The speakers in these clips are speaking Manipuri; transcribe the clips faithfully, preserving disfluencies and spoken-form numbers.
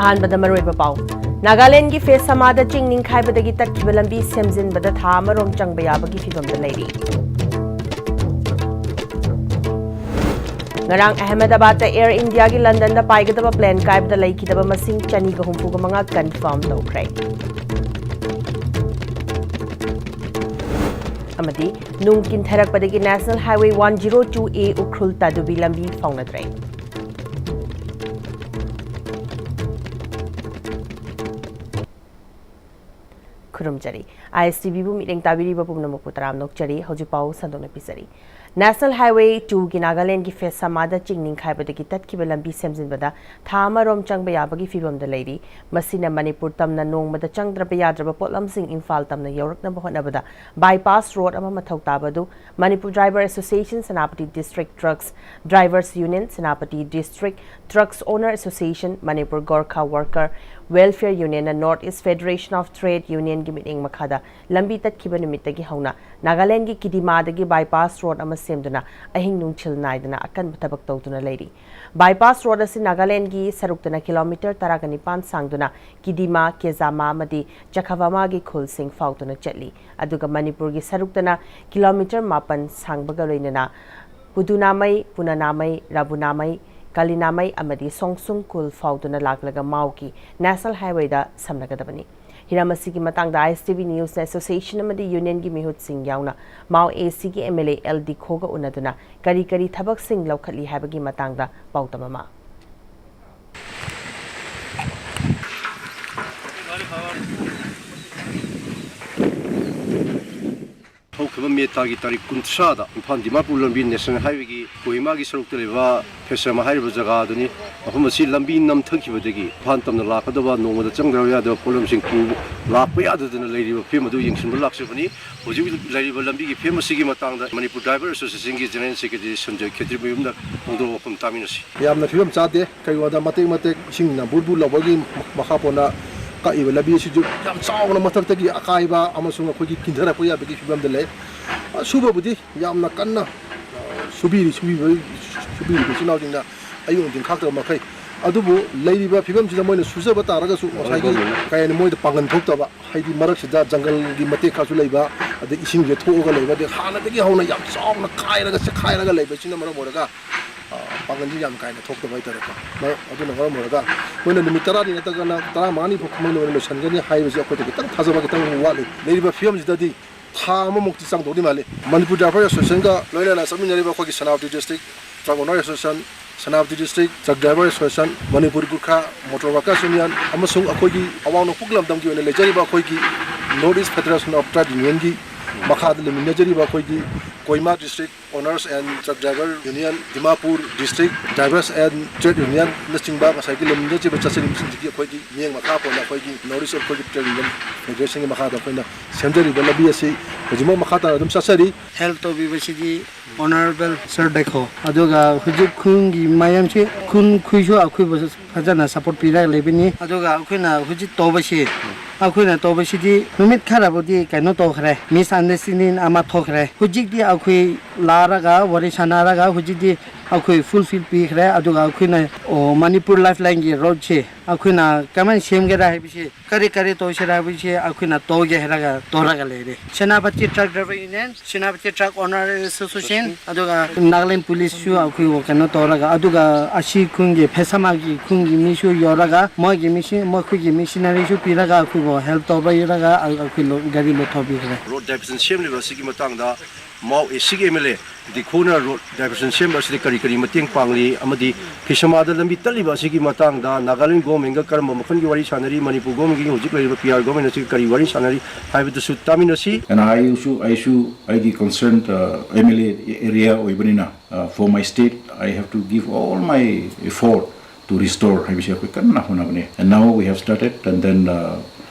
ꯑꯍꯥꯟꯕꯗ ꯃꯔꯨꯑꯣꯏꯕ ꯄꯥꯎ꯫ ꯅꯥꯒꯥꯂꯦꯟꯗꯒꯤ ꯐꯦꯁ ꯑꯃꯗ ꯆꯤꯡ ꯅꯤꯡꯈꯥꯏꯕꯗꯒꯤ ꯇꯠꯈꯤꯕ ꯂꯝꯕꯤ ꯁꯦꯝꯖꯤꯟꯕꯗ ꯊꯥ ꯑꯃꯔꯣꯝ ꯆꯪꯕ ꯌꯥꯕꯒꯤ ꯐꯤꯕꯝꯗ ꯂꯩꯔꯤ꯫ ꯉꯔꯥꯡ ꯑꯍꯃꯦꯗꯥꯕꯥꯗꯇ ꯑꯦꯌꯔ ꯏꯟꯗꯤꯌꯥꯒꯤ ꯂꯟꯗꯟꯗ ꯄꯥꯏꯒꯗꯕ ꯄ꯭ꯂꯦꯟ ꯀꯥꯏꯕꯗ ꯂꯩꯈꯤꯗꯕ ꯃꯁꯤꯡ ꯆꯅꯤꯒ ꯍꯨꯝꯐꯨꯒ ꯃꯉꯥ ꯀꯟꯐꯥꯔꯝ ꯇꯧꯈ꯭ꯔꯦ꯫ ꯑꯃꯗꯤ ꯅꯨꯡ ꯀꯤꯟꯊꯔꯛꯄꯗꯒꯤ National Highway one zero two A Ukhrul Tadubi ꯂꯝꯕꯤ ꯐꯥꯎꯅꯗ꯭ꯔꯦ꯫ ꯈꯨꯔꯨꯝꯖꯔꯤ꯫ ISTVꯕꯨ ꯃꯤꯠꯌꯦꯡ ꯇꯥꯕꯤꯔꯤꯕ ꯄꯨꯝꯅꯃꯛꯄꯨ ꯇꯔꯥꯝꯅ ꯑꯣꯛꯆꯔꯤ꯫ ꯍꯧꯖꯤꯛ ꯄꯥꯎ ꯁꯟꯗꯣꯛꯅ ꯄꯤꯖꯔꯤ꯫ National Highway twoꯒꯤ ꯅꯥꯒꯥꯂꯦꯟꯗꯒꯤ ꯐꯦꯁ ꯑꯃꯗ ꯆꯤꯡ ꯅꯤꯡꯈꯥꯏꯕꯗꯒꯤ ꯇꯠꯈꯤꯕ ꯂꯝꯕꯤ ꯁꯦꯝꯖꯤꯟꯕꯗ ꯊꯥ ꯑꯃꯔꯣꯝ ꯆꯪꯕ ꯌꯥꯕꯒꯤ ꯐꯤꯕꯝꯗ ꯂꯩꯔꯤ꯫ ꯃꯁꯤꯅ ꯃꯅꯤꯄꯨꯔ ꯇꯝꯅ ꯅꯣꯡꯃꯗ ꯆꯪꯗ꯭ꯔꯕ ꯌꯥꯗ꯭ꯔꯕ ꯄꯣꯠꯂꯝꯁꯤꯡ ꯏꯝꯐꯥꯜ ꯇꯝꯅ ꯌꯧꯔꯛꯅꯕ ꯍꯣꯠꯅꯕꯗ ꯕꯥꯏꯄꯥꯁ ꯔꯣꯗ ꯑꯃ ꯃꯊꯧ ꯇꯥꯕ ꯑꯗꯨ Manipur driver association, Senapati district trucks drivers union, Senapati district trucks owner association, Manipur Gorkha worker welfare ꯌꯨꯅꯤꯌꯟꯅ North East Federation of Trade Unionꯒꯤ ꯃꯤꯠꯌꯦꯡ ꯃꯈꯥꯗ ꯂꯝꯕꯤ ꯇꯠꯈꯤꯕ ꯅꯨꯃꯤꯠꯇꯒꯤ ꯍꯧꯅ ꯅꯥꯒꯥꯂꯦꯟꯗꯒꯤ ꯀꯤꯗꯤꯃꯥꯗꯒꯤ ꯕꯥꯏꯄꯥꯁ ꯔꯣꯗ ꯑꯃ ꯁꯦꯝꯗꯨꯅ ꯑꯍꯤꯡ ꯅꯨꯡꯊꯤꯜ ꯅꯥꯏꯗꯅ ꯑꯀꯟꯕ ꯊꯕꯛ ꯇꯧꯗꯨꯅ ꯂꯩꯔꯤ꯫ ꯕꯥꯏꯄꯥꯁ ꯔꯣꯗ ꯑꯁꯤ ꯅꯥꯒꯥꯂꯦꯟꯗꯒꯤ ꯁꯔꯨꯛꯇꯅ ꯀꯤꯂꯣꯃꯤꯇꯔ ꯇꯔꯥꯒ ꯅꯤꯄꯥꯟ ꯁꯥꯡꯗꯨꯅ ꯀꯤꯗꯤꯃꯥ, ꯀꯦꯖꯥꯃꯥ ꯑꯃꯗꯤ ꯆꯈꯥꯚꯥꯃꯥꯒꯤ ꯈꯨꯜꯁꯤꯡ ꯐꯥꯎꯗꯨꯅ ꯆꯠꯂꯤ꯫ ꯑꯗꯨꯒ ꯃꯅꯤꯄꯨꯔꯒꯤ ꯁꯔꯨꯛꯇꯅ ꯀꯤꯂꯣꯃꯤꯇꯔ ꯃꯥꯄꯟ ꯁꯥꯡꯕꯒ ꯂꯣꯏꯅꯅ ꯄꯨꯗꯨꯅꯥꯃꯩ, ꯄꯨꯅꯅꯥꯃꯩ, ꯔꯥꯕꯨꯅꯥꯃꯩ, ꯀꯥꯂꯤꯅꯥꯃꯩ ꯑꯃꯗꯤ ꯁꯣꯡꯁꯨꯡ ꯈꯨꯜ ꯐꯥꯎꯗꯨꯅ ꯂꯥꯛꯂꯒ ꯃꯥꯎꯒꯤ National Highwayꯗ ꯁꯝꯅꯒꯗꯕꯅꯤ꯫ ꯍꯤꯔꯝ ꯑꯁꯤꯒꯤ ꯃꯇꯥꯡꯗ ISTV Newsꯅ ꯑꯦꯁꯣꯁꯤꯌꯦꯁꯟ ꯑꯃꯗꯤ ꯌꯨꯅꯤꯌꯟꯒꯤ ꯃꯤꯍꯨꯠꯁꯤꯡ ꯌꯥꯎꯅ ꯃꯥꯎ ACꯒꯤ MLA ꯑꯦꯜ ꯗꯤꯈꯣꯒ ꯎꯅꯗꯨꯅ ꯀꯔꯤ ꯀꯔꯤ ꯊꯕꯛꯁꯤꯡ ꯂꯧꯈꯠꯂꯤ ꯍꯥꯏꯕꯒꯤ ꯃꯇꯥꯡꯗ ꯄꯥꯎꯗꯝ ꯑꯃ꯫ ꯍꯧꯈꯤꯕ ꯃꯦ ꯊꯥꯒꯤ ꯇꯥꯔꯤꯛ ꯀꯨꯟꯊ꯭ꯔꯥꯗ ꯏꯝꯐꯥꯜ ꯗꯤꯃꯥꯄꯨꯔ ꯂꯝꯕꯤ National Highwayꯒꯤ ꯀꯣꯍꯤꯃꯥꯒꯤ ꯁꯔꯨꯛꯇ ꯂꯩꯕ ꯐꯦꯁꯔꯃ ꯍꯥꯏꯔꯤꯕ ꯖꯒꯥ ꯑꯗꯨꯅꯤ꯫ ꯃꯐꯝ ꯑꯁꯤ ꯂꯝꯕꯤ ꯅꯝꯊꯈꯤꯕꯗꯒꯤ ꯏꯝꯐꯥꯜ ꯇꯝꯅ ꯂꯥꯛꯀꯗꯕ ꯅꯣꯡꯃꯗ ꯆꯪꯗ꯭ꯔꯕ ꯌꯥꯗꯕ ꯄꯣꯠꯂꯝꯁꯤꯡ ꯄꯨꯕ ꯂꯥꯛꯄ ꯌꯥꯗꯗꯅ ꯂꯩꯔꯤꯕ ꯐꯤꯕꯝ ꯑꯗꯨ ꯌꯦꯡꯁꯤꯟꯕ ꯂꯥꯛꯆꯕꯅꯤ꯫ ꯍꯧꯖꯤꯛ ꯍꯧꯖꯤꯛ ꯂꯩꯔꯤꯕ ꯂꯝꯕꯤꯒꯤ ꯐꯤꯕꯝ ꯑꯁꯤꯒꯤ ꯃꯇꯥꯡꯗ Manipur driver ꯑꯦꯁꯣꯁꯤꯌꯦꯁꯟꯒꯤ general secretary Sanjoy ꯈꯦꯇ꯭ꯔꯤꯃꯌꯨꯝꯗ ꯐꯣꯡꯗꯣꯛꯄ ꯋꯥꯐꯝ ꯇꯥꯃꯤꯟꯅꯁꯤ꯫ ꯌꯥꯝꯅ ꯐꯤꯕꯝ ꯆꯥꯗꯦ꯫ ꯀꯔꯤꯒꯨꯝꯕꯗ ꯃꯇꯦꯛ ꯃꯇꯦꯛ ꯏꯁꯤꯡꯅ ꯕꯨꯔ ꯕꯨꯔ ꯂꯧꯕꯒꯤ ꯃꯈꯥ ꯄꯣꯟꯅ ꯀꯛꯏꯕ ꯂꯝꯕꯤ ꯑꯁꯤꯁꯨ ꯌꯥꯝ ꯆꯥꯎꯅ ꯃꯊꯛꯇꯒꯤ ꯑꯀꯥꯏꯕ ꯑꯃꯁꯨꯡ ꯑꯩꯈꯣꯏꯒꯤ ꯀꯤꯟꯊꯔꯛꯄ ꯌꯥꯕꯒꯤ ꯐꯤꯕꯝꯗ ꯂꯩ꯫ ꯁꯨꯕꯕꯨꯗꯤ ꯌꯥꯝꯅ ꯀꯟꯅ ꯁꯨꯕꯤꯔꯤ, ꯁꯨꯕꯤꯕ, ꯁꯨꯕꯤꯔꯤꯕ ꯏꯆꯤꯜ ꯏꯅꯥꯎꯁꯤꯡꯅ ꯑꯌꯨꯛ ꯅꯨꯡꯊꯤꯟ ꯈꯥꯛꯇꯕ ꯃꯈꯩ ꯑꯗꯨꯕꯨ ꯂꯩꯔꯤꯕ ꯐꯤꯕꯝꯁꯤꯗ ꯃꯣꯏꯅ ꯁꯨꯖꯕ ꯇꯥꯔꯒꯁꯨ ꯉꯁꯥꯏꯒꯤ ꯀꯩ ꯍꯥꯏꯅꯤ, ꯃꯣꯏꯗ ꯄꯥꯡꯒꯜ ꯊꯣꯛꯇꯕ, ꯍꯥꯏꯗꯤ ꯃꯔꯛꯁꯤꯗ ꯖꯪꯒꯜꯒꯤ ꯃꯇꯦꯛ ꯈꯔꯁꯨ ꯂꯩꯕ, ꯑꯗꯩ ꯏꯁꯤꯡꯁꯦ ꯊꯣꯛꯑꯒ ꯂꯩꯕ, ꯑꯗꯩ ꯍꯥꯟꯅꯗꯒꯤ ꯍꯧꯅ ꯌꯥꯝ ꯆꯥꯎꯅ ꯈꯥꯏꯔꯒ ꯆꯦꯈꯥꯏꯔꯒ ꯂꯩꯕꯁꯤꯅ ꯃꯔꯝ ꯑꯣꯏꯔꯒ, ꯑ, ꯄꯥꯡꯒꯜꯁꯤ ꯌꯥꯝ ꯀꯥꯏꯅ ꯊꯣꯛꯇꯕ ꯍꯥꯏꯇꯥꯔꯦꯀꯣ꯫ ꯃꯔꯝ ꯑꯗꯨꯅ ꯃꯔꯝ ꯑꯣꯏꯔꯒ ꯃꯣꯏꯅ ꯅꯨꯃꯤꯠ ꯇꯔꯥꯅꯤ ꯅꯠꯇ꯭ꯔꯒꯅ ꯇꯔꯥꯃꯉꯥꯅꯤ ꯐꯥꯎ ꯃꯅꯨꯡꯗ ꯂꯣꯏꯁꯤꯟꯒꯅꯤ ꯍꯥꯏꯕꯁꯤ ꯑꯩꯈꯣꯏꯗ ꯈꯤꯇꯪ ꯊꯥꯖꯕ ꯈꯤꯇꯪ ꯋꯥꯠꯂꯤ꯫ ꯂꯩꯔꯤꯕ ꯐꯤꯕꯝꯁꯤꯗꯗꯤ ꯊꯥ ꯑꯃꯃꯨꯛꯇꯤ ꯆꯪꯗꯧꯗꯤ ꯃꯥꯜꯂꯤ꯫ ꯃꯅꯤꯄꯨꯔ ꯗ꯭ꯔꯥꯏꯚꯔ ꯑꯦꯁꯣꯁꯤꯌꯦꯁꯟꯒ ꯂꯣꯏꯅꯅ ꯆꯠꯃꯤꯟꯅꯔꯤꯕ ꯑꯩꯈꯣꯏꯒꯤ Senapati district truck owner association, Senapati district truck driver association, Manipur Gurkha motor workers union ꯑꯃꯁꯨꯡ ꯑꯩꯈꯣꯏꯒꯤ ꯑꯋꯥꯡ ꯅꯣꯡꯄꯣꯛ ꯂꯝꯗꯝꯒꯤ ꯑꯣꯏꯅ ꯂꯩꯖꯔꯤꯕ ꯑꯩꯈꯣꯏꯒꯤ north east federation of trade ꯌꯨꯅꯤꯌꯟꯒꯤ ꯃꯈꯥꯗ ꯂꯩꯃꯤꯟꯅꯖꯔꯤꯕ ꯑꯩꯈꯣꯏꯒꯤ Kohima district owners and truck driver union, Dimapur district drivers and trade ꯌꯨꯅꯤꯌꯟꯅꯆꯤꯡꯕ ꯉꯁꯥꯏꯒꯤ ꯂꯩꯃꯤꯟꯅꯖꯔꯤꯕ ꯆꯠꯆꯔꯤꯕꯁꯤꯡꯁꯤꯒꯤ ꯑꯩꯈꯣꯏꯒꯤ ꯃꯤꯠꯌꯦꯡ ꯃꯈꯥ ꯄꯣꯟꯅ ꯑꯩꯈꯣꯏꯒꯤ ꯅꯣꯔꯠ ꯏꯁ ꯑꯩꯈꯣꯏꯒꯤ ꯇ꯭ꯔꯦꯗ ꯌꯨꯅꯤꯌꯟ ꯐꯦꯗꯔꯦꯁꯟꯒꯤ ꯃꯈꯥꯗ ꯑꯩꯈꯣꯏꯅ ꯁꯦꯝꯖꯔꯤꯕ ꯂꯝꯕꯤ ꯑꯁꯤ ꯍꯧꯖꯤꯛꯃꯛ ꯃꯈꯥ ꯇꯥꯅ ꯑꯗꯨꯝ ꯆꯠꯆꯔꯤ꯫ ꯍꯦꯜꯞ ꯇꯧꯕꯤꯕꯁꯤꯗꯤ ꯑꯣꯅꯔꯦꯕꯜ ꯁꯔ ꯗꯦꯈꯣ꯫ ꯑꯗꯨꯒ ꯍꯧꯖꯤꯛ ꯈꯨꯟꯒꯤ ꯃꯌꯥꯝꯁꯤ, ꯈꯨꯟ ꯈꯨꯏꯁꯨ ꯑꯩꯈꯣꯏꯕꯨ ꯐꯖꯅ ꯁꯞꯄꯣꯔꯠ ꯄꯤꯔꯒ ꯂꯩꯕꯅꯤ꯫ ꯑꯗꯨꯒ ꯑꯩꯈꯣꯏꯅ ꯍꯧꯖꯤꯛ ꯇꯧꯕꯁꯤ, ꯑꯩꯈꯣꯏꯅ ꯇꯧꯕꯁꯤꯗꯤ ꯅꯨꯃꯤꯠ ꯈꯔꯕꯨꯗꯤ ꯀꯩꯅꯣ ꯇꯧꯈ꯭ꯔꯦ, ꯃꯤꯁꯑꯟꯗꯔꯁꯇꯦꯟꯗꯤꯡ ꯑꯃ ꯊꯣꯛꯈ꯭ꯔꯦ꯫ ꯍꯧꯖꯤꯛꯇꯤ ꯑꯩꯈꯣꯏ ꯂꯥꯛꯂꯒ ꯋꯥꯔꯤ ꯁꯥꯟꯅꯔꯒ ꯍꯧꯖꯤꯛꯇꯤ ꯑꯩꯈꯣꯏ ꯐꯨꯜꯐꯤꯜ ꯄꯤꯈ꯭ꯔꯦ꯫ ꯑꯗꯨꯒ ꯑꯩꯈꯣꯏꯅ, ꯑꯣ, ꯃꯅꯤꯄꯨꯔ ꯂꯥꯏꯐ ꯂꯥꯏꯟꯒꯤ ꯔꯣꯗꯁꯤ ꯑꯩꯈꯣꯏꯅ ꯀꯃꯥꯏꯅ ꯁꯦꯝꯒꯦꯔꯥ ꯍꯥꯏꯕꯁꯤ, ꯀꯔꯤ ꯀꯔꯤ ꯇꯧꯁꯤꯔꯥ ꯍꯥꯏꯕꯁꯤ ꯑꯩꯈꯣꯏꯅ ꯇꯧꯒꯦ ꯍꯥꯏꯔꯒ ꯇꯧꯔꯒ ꯂꯩꯔꯦ꯫ Senapati truck driver union, Senapati truck owner association, ꯑꯗꯨꯒ ꯅꯥꯒꯥꯂꯦꯟ ꯄꯨꯂꯤꯁꯁꯨ ꯑꯩꯈꯣꯏꯕꯨ ꯀꯩꯅꯣ ꯇꯧꯔꯒ, ꯑꯗꯨꯒ ꯑꯁꯤ ꯈꯨꯟꯒꯤ ꯐꯦꯁꯥꯃꯥꯒꯤ ꯈꯨꯟꯒꯤ ꯃꯤꯁꯨ ꯌꯧꯔꯒ, ꯃꯣꯏꯒꯤ ꯃꯤꯁꯤ-, ꯃꯈꯣꯏꯒꯤ ꯃꯤꯁꯤꯅꯔꯤꯁꯨ ꯄꯤꯔꯒ ꯑꯩꯈꯣꯏꯕꯨ ꯍꯦꯜꯞ ꯇꯧꯕꯤꯔꯒ ꯑꯩꯈꯣꯏ ꯂꯣ-, ꯒꯥꯔꯤ ꯂꯧꯊꯣꯛꯄꯤꯈ꯭ꯔꯦ꯫ ꯔꯣꯗ ꯗꯥꯏꯚꯔꯁꯟ ꯁꯦꯝꯂꯤꯕ ꯑꯁꯤꯒꯤ ꯃꯇꯥꯡꯗ ꯃꯥꯎ ꯑꯦꯁꯤꯒꯤ ꯑꯦꯝ ꯑꯦꯜ ꯑꯦ ꯗꯤꯈꯣꯅ ꯔꯣꯗ ꯗꯥꯏꯚꯔꯁꯟ ꯁꯦꯝꯕ ꯑꯁꯤꯗ ꯀꯔꯤ ꯀꯔꯤ ꯃꯇꯦꯡ ꯄꯥꯡꯂꯤ ꯑꯃꯗꯤ ꯐꯤꯁꯃꯥꯗ ꯂꯝꯕꯤ ꯇꯠꯂꯤꯕ ꯑꯁꯤꯒꯤ ꯃꯇꯥꯡꯗ ꯅꯥꯒꯥꯂꯦꯟ ꯒꯣꯔꯃꯦꯟꯒ ꯀꯔꯝꯕ ꯃꯈꯜꯒꯤ ꯋꯥꯔꯤ ꯁꯥꯟꯅꯔꯤ, ꯃꯅꯤꯄꯨꯔ ꯒꯣꯔꯃꯦꯟꯒꯤ ꯍꯧꯖꯤꯛ ꯂꯩꯔꯤꯕ ꯄꯤ ꯑꯥꯔ ꯒꯣꯔꯃꯦꯟ ꯑꯁꯤꯒ ꯀꯔꯤ ꯋꯥꯔꯤ ꯁꯥꯟꯅꯔꯤ ꯍꯥꯏꯕꯗꯨꯁꯨ ꯇꯥꯃꯤꯟꯅꯁꯤ꯫ And ꯑꯩꯁꯨ, ꯑꯩꯁꯨ ꯑꯩꯒꯤ concern M L A area ꯑꯣꯏꯕꯅꯤꯅ, uh, for my state, I have to give all my effort to restore ꯍꯥꯏꯕꯁꯤ ꯑꯩꯈꯣꯏ ꯀꯟꯅ ꯍꯣꯠꯅꯕꯅꯦ꯫ And now we have started, and then, uh,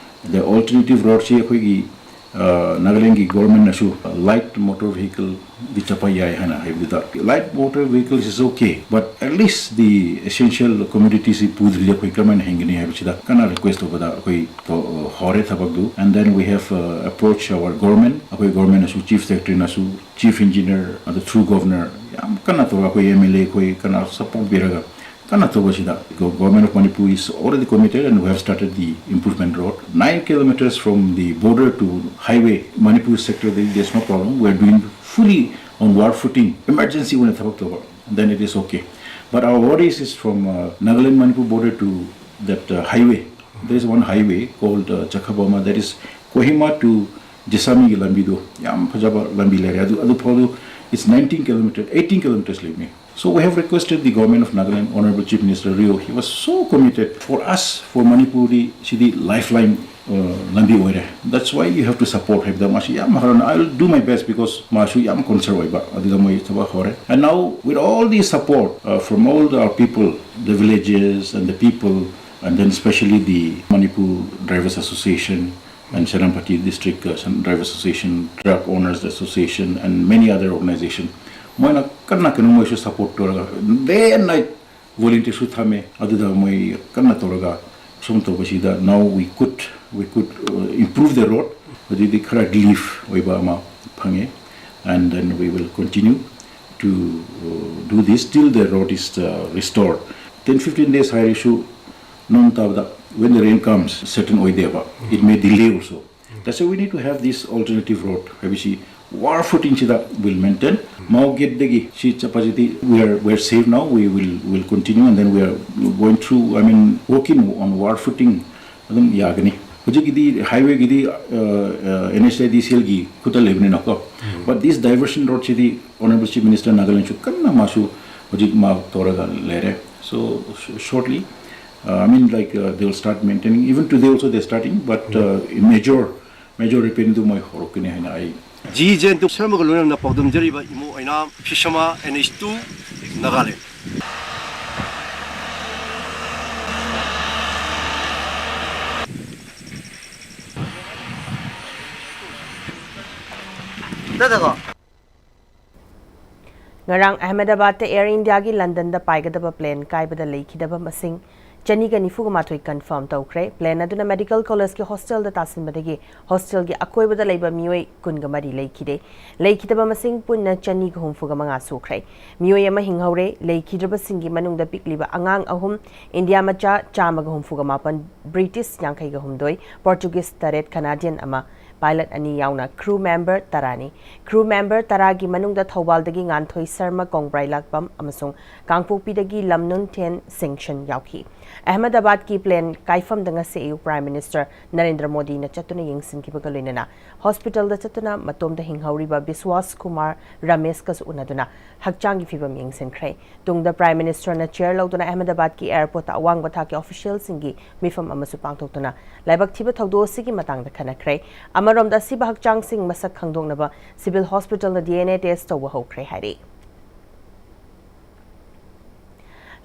the alternative road ꯁꯤ ꯑꯩꯈꯣꯏꯒꯤ, uh, ꯅꯥꯒꯥꯂꯦꯟꯒꯤ ꯒꯣꯔꯃꯦꯟꯅꯁꯨ ꯂꯥꯏꯠ ꯃꯣꯇꯣꯔ ꯚꯤꯍꯤꯀꯜꯒꯤ ꯆꯠꯄ ꯌꯥꯏ ꯍꯥꯏꯅ ꯍꯥꯏꯕꯗꯨꯗ, light motor vehicles is okay, but at least the essential commodities ꯁꯤ ꯄꯨꯗ꯭ꯔꯗꯤ ꯑꯩꯈꯣꯏ ꯀꯔꯝꯍꯥꯏꯅ ꯍꯤꯡꯒꯅꯤ ꯍꯥꯏꯕꯁꯤꯗ ꯀꯟꯅ ꯔꯤꯀ꯭ꯋꯦꯁ ꯇꯧꯕꯗ ꯑꯩꯈꯣꯏ ꯇꯧ-, ꯍꯧꯔꯦ ꯊꯕꯛꯇꯨ꯫ And then we have, uh, approached our government, ꯑꯩꯈꯣꯏ ꯒꯣꯔꯃꯦꯟꯅꯁꯨ, ꯆꯤꯐ ꯁꯦꯀ꯭ꯔꯦꯇꯔꯤꯅꯁꯨ, ꯆꯤꯐ ꯏꯟꯖꯤꯅꯤꯌꯔ, ꯑꯗꯨ through governor ꯌꯥꯝ ꯀꯟꯅ ꯇꯧꯔꯒ ꯑꯩꯈꯣꯏ ꯑꯦꯝ ꯑꯦꯜ ꯑꯦ ꯑꯩꯈꯣꯏ ꯀꯟꯅ ꯁꯞꯄꯣꯔꯠ ꯄꯤꯔꯒ ꯀꯟꯅ ꯇꯧꯕꯁꯤꯗ, go- Government of Manipur is already committed and we have started the improvement road. Nine kilometers from the border to highway, Manipur sector, there- there's no problem. We are doing fully on war footing. Emergency ꯑꯣꯏꯅ ꯊꯕꯛ ꯇꯧꯕ, then it is okay. But our worries is from uh, Nagaland Manipur border to that uh, highway. There is one highway called uh, Jakhabama, that is Kohima to Jessami ꯒꯤ ꯂꯝꯕꯤꯗꯣ, ꯌꯥꯝ ꯐꯖꯕ ꯂꯝꯕꯤ ꯂꯩꯔꯦ꯫ ꯑꯗꯨ ꯑꯗꯨ ꯐꯥꯎꯗꯨ, it's nineteen kilometers, eighteen kilometers ꯂꯩꯕꯅꯤ꯫ So we have requested the Government of Nagaland, Honorable Chief Minister Rio, he was so committed for us, for Manipuri, CD lifeline uh, ꯂꯝꯕꯤ ꯑꯣꯏꯔꯦ꯫ That's why you have to support ꯍꯥꯏꯕꯗ ꯃꯥꯁꯤ ꯌꯥꯝ ꯍꯔꯥꯎꯅ, "I will do my best," because ꯃꯥꯁꯨ ꯌꯥꯝ concern ꯑꯣꯏꯕ꯫ ꯑꯗꯨꯗ ꯃꯣꯏ ꯊꯕꯛ ꯍꯧꯔꯦ꯫ And now with all the support uh, from all our people, the villages and the people, and then especially the Manipur Drivers Association and Senampati District uh, Sen- Driver Association, Truck Owners Association, and many other organization, ꯃꯣꯏꯅ ꯀꯟꯅ ꯀꯩꯅꯣ ꯃꯣꯏꯁꯨ support ꯇꯧꯔꯒ day and night volunteerꯁꯨ ꯊꯝꯃꯦ꯫ ꯑꯗꯨꯗ ꯃꯣꯏ ꯀꯟꯅ ꯇꯧꯔꯒ ꯁꯨꯝ ꯇꯧꯕꯁꯤꯗ now we could, we could uh, improve the road. ꯍꯧꯖꯤꯛꯇꯤ ꯈꯔ relief ꯑꯣꯏꯕ ꯑꯃ ꯐꯪꯉꯦ, and then we will continue to uh, do this till the road is uh, restored. Ten fifteen days ꯍꯥꯏꯔꯁꯨ, ꯅꯣꯡ ꯇꯥꯕꯗ, when the rain comes, certain ꯑꯣꯏꯗꯦꯕ, it may delay also. That's why we need to have this alternative road ꯍꯥꯏꯕꯁꯤ war footing ꯁꯤꯗ will maintain. Mao gate ꯗꯒꯤ ꯁꯤ ꯆꯠꯄꯁꯤꯗꯤ we are, we are safe now, we will, will continue, and then we are going through, I mean, working on war footing ꯑꯗꯨꯝ ꯌꯥꯒꯅꯤ꯫ ꯍꯧꯖꯤꯛꯀꯤꯗꯤ highway ꯒꯤꯗꯤ NHIDCL ꯒꯤ ꯈꯨꯠꯇ ꯂꯩꯕꯅꯤꯅꯀꯣ, but this diversion road CD Honorable Chief Minister Nagaland ꯁꯨ ꯀꯟꯅ ꯃꯥꯁꯨ ꯍꯧꯖꯤꯛ ꯃꯥ ꯇꯧꯔꯒ ꯂꯩꯔꯦ꯫ So sh- shortly, uh, I mean, like uh, they will start maintaining. Even today also they're starting, but uh, major major repair ꯗꯨ ꯃꯣꯏ ꯍꯧꯔꯛꯀꯅꯤ ꯍꯥꯏꯅ ꯑꯩ ꯖꯤ ꯖꯦꯟꯇꯨ ꯁꯔꯃꯒ ꯂꯣꯏꯅꯅ ꯄꯥꯎꯗꯝꯖꯔꯤꯕ ꯏꯃꯨ ꯑꯣꯏꯅꯥꯝ ꯐꯤꯁꯃꯥ, N H two, ꯅꯥꯒꯥꯂꯦꯟ꯫ ꯅꯠꯇ꯭ꯔꯒ ꯉꯔꯥꯡ ꯑꯍꯃꯦꯗꯕꯥꯗꯇ ꯑꯦꯌꯔ ꯏꯟꯗꯤꯌꯥꯒꯤ ꯂꯟꯗꯟꯗ ꯄꯥꯏꯒꯗꯕ ꯄ꯭ꯂꯦꯟ ꯀꯥꯏꯕꯗ ꯂꯩꯈꯤꯗꯕ ꯃꯁꯤꯡ ꯆꯅꯤꯒ ꯅꯤꯐꯨꯒ ꯃꯥꯊꯣꯏ confirm ꯇꯧꯈ꯭ꯔꯦ꯫ Plane ꯑꯗꯨꯅ Medical Collegeꯀꯤ hostelꯗ ꯇꯥꯁꯤꯟꯕꯗꯒꯤ hostelꯒꯤ ꯑꯀꯣꯏꯕꯗ ꯂꯩꯕ ꯃꯤꯑꯣꯏ ꯀꯨꯟꯒ ꯃꯔꯤ ꯂꯩꯈꯤꯗꯦ꯫ ꯂꯩꯈꯤꯗꯕ ꯃꯁꯤꯡ ꯄꯨꯟꯅ ꯆꯅꯤꯒ ꯍꯨꯝꯐꯨꯒ ꯃꯉꯥ ꯁꯨꯈ꯭ꯔꯦ꯫ ꯃꯤꯑꯣꯏ ꯑꯃ ꯍꯤꯡꯍꯧꯔꯦ꯫ ꯂꯩꯈꯤꯗ꯭ꯔꯕꯁꯤꯡꯒꯤ ꯃꯅꯨꯡꯗ ꯄꯤꯛꯂꯤꯕ ꯑꯉꯥꯡ ꯑꯍꯨꯝ, ꯏꯟꯗꯤꯌꯥ ꯃꯆꯥ ꯆꯥꯝꯃꯒ ꯍꯨꯝꯐꯨꯒ ꯃꯥꯄꯟ, British ꯌꯥꯡꯈꯩꯒ ꯍꯨꯝꯗꯣꯏ, Portuguese ꯇꯔꯦꯠ, Canadian ꯑꯃ, pilot ꯑꯅꯤ ꯌꯥꯎꯅ crew member ꯇꯔꯥꯅꯤ꯫ Crew member ꯇꯔꯥꯒꯤ ꯃꯅꯨꯡꯗ ꯊꯧꯕꯥꯜꯗꯒꯤ ꯉꯥꯟꯊꯣꯏ ꯁꯔꯃ, ꯀꯣꯡꯕ꯭ꯔꯥꯏꯂꯥꯛꯄꯝ ꯑꯃꯁꯨꯡ ꯀꯥꯡꯄꯣꯛꯄꯤꯗꯒꯤ ꯂꯝꯅꯨꯟꯊꯦꯟ ꯁꯦꯡꯁꯟ ꯌꯥꯎꯈꯤ꯫ ꯑꯍꯃꯗꯥꯕꯥꯗꯀꯤ plane ꯀꯥꯏꯐꯝꯗ ꯉꯁꯤ ꯑꯌꯨꯛ Prime Minister ꯅꯔꯦꯟꯗ꯭ꯔ ꯃꯣꯗꯤꯅ ꯆꯠꯇꯨꯅ ꯌꯦꯡꯁꯤꯟꯈꯤꯕꯒ ꯂꯣꯏꯅꯅ hospitalꯗ ꯆꯠꯇꯨꯅ ꯃꯇꯣꯝꯗ ꯍꯤꯡꯍꯧꯔꯤꯕ ꯕꯤꯁ꯭ꯋꯥꯁ ꯀꯨꯃꯥꯔ ꯔꯥꯃꯦꯁꯀꯁꯨ ꯎꯅꯗꯨꯅ ꯍꯛꯆꯥꯡꯒꯤ ꯐꯤꯕꯝ ꯌꯦꯡꯁꯤꯟꯈ꯭ꯔꯦ꯫ ꯇꯨꯡꯗ Prime Ministerꯅ chair ꯂꯧꯗꯨꯅ ꯑꯍꯃꯗꯥꯕꯥꯗꯀꯤ airportꯇ ꯑꯋꯥꯡꯕ ꯊꯥꯛꯀꯤ officialꯁꯤꯡꯒꯤ ꯃꯤꯐꯝ ꯑꯃꯁꯨ ꯄꯥꯡꯊꯣꯛꯇꯨꯅ ꯂꯥꯏꯕꯛ ꯊꯤꯕ ꯊꯧꯗꯣꯛ ꯑꯁꯤꯒꯤ ꯃꯇꯥꯡꯗ ꯈꯟꯅꯈ꯭ꯔꯦ꯫ ꯑꯃꯔꯣꯝꯗ ꯑꯁꯤꯕ ꯍꯛꯆꯥꯡꯁꯤꯡ ꯃꯁꯛ ꯈꯪꯗꯣꯛꯅꯕ civil hospitalꯅ DNA test ꯇꯧꯕ ꯍꯧꯈ꯭ꯔꯦ ꯍꯥꯏꯔꯤ꯫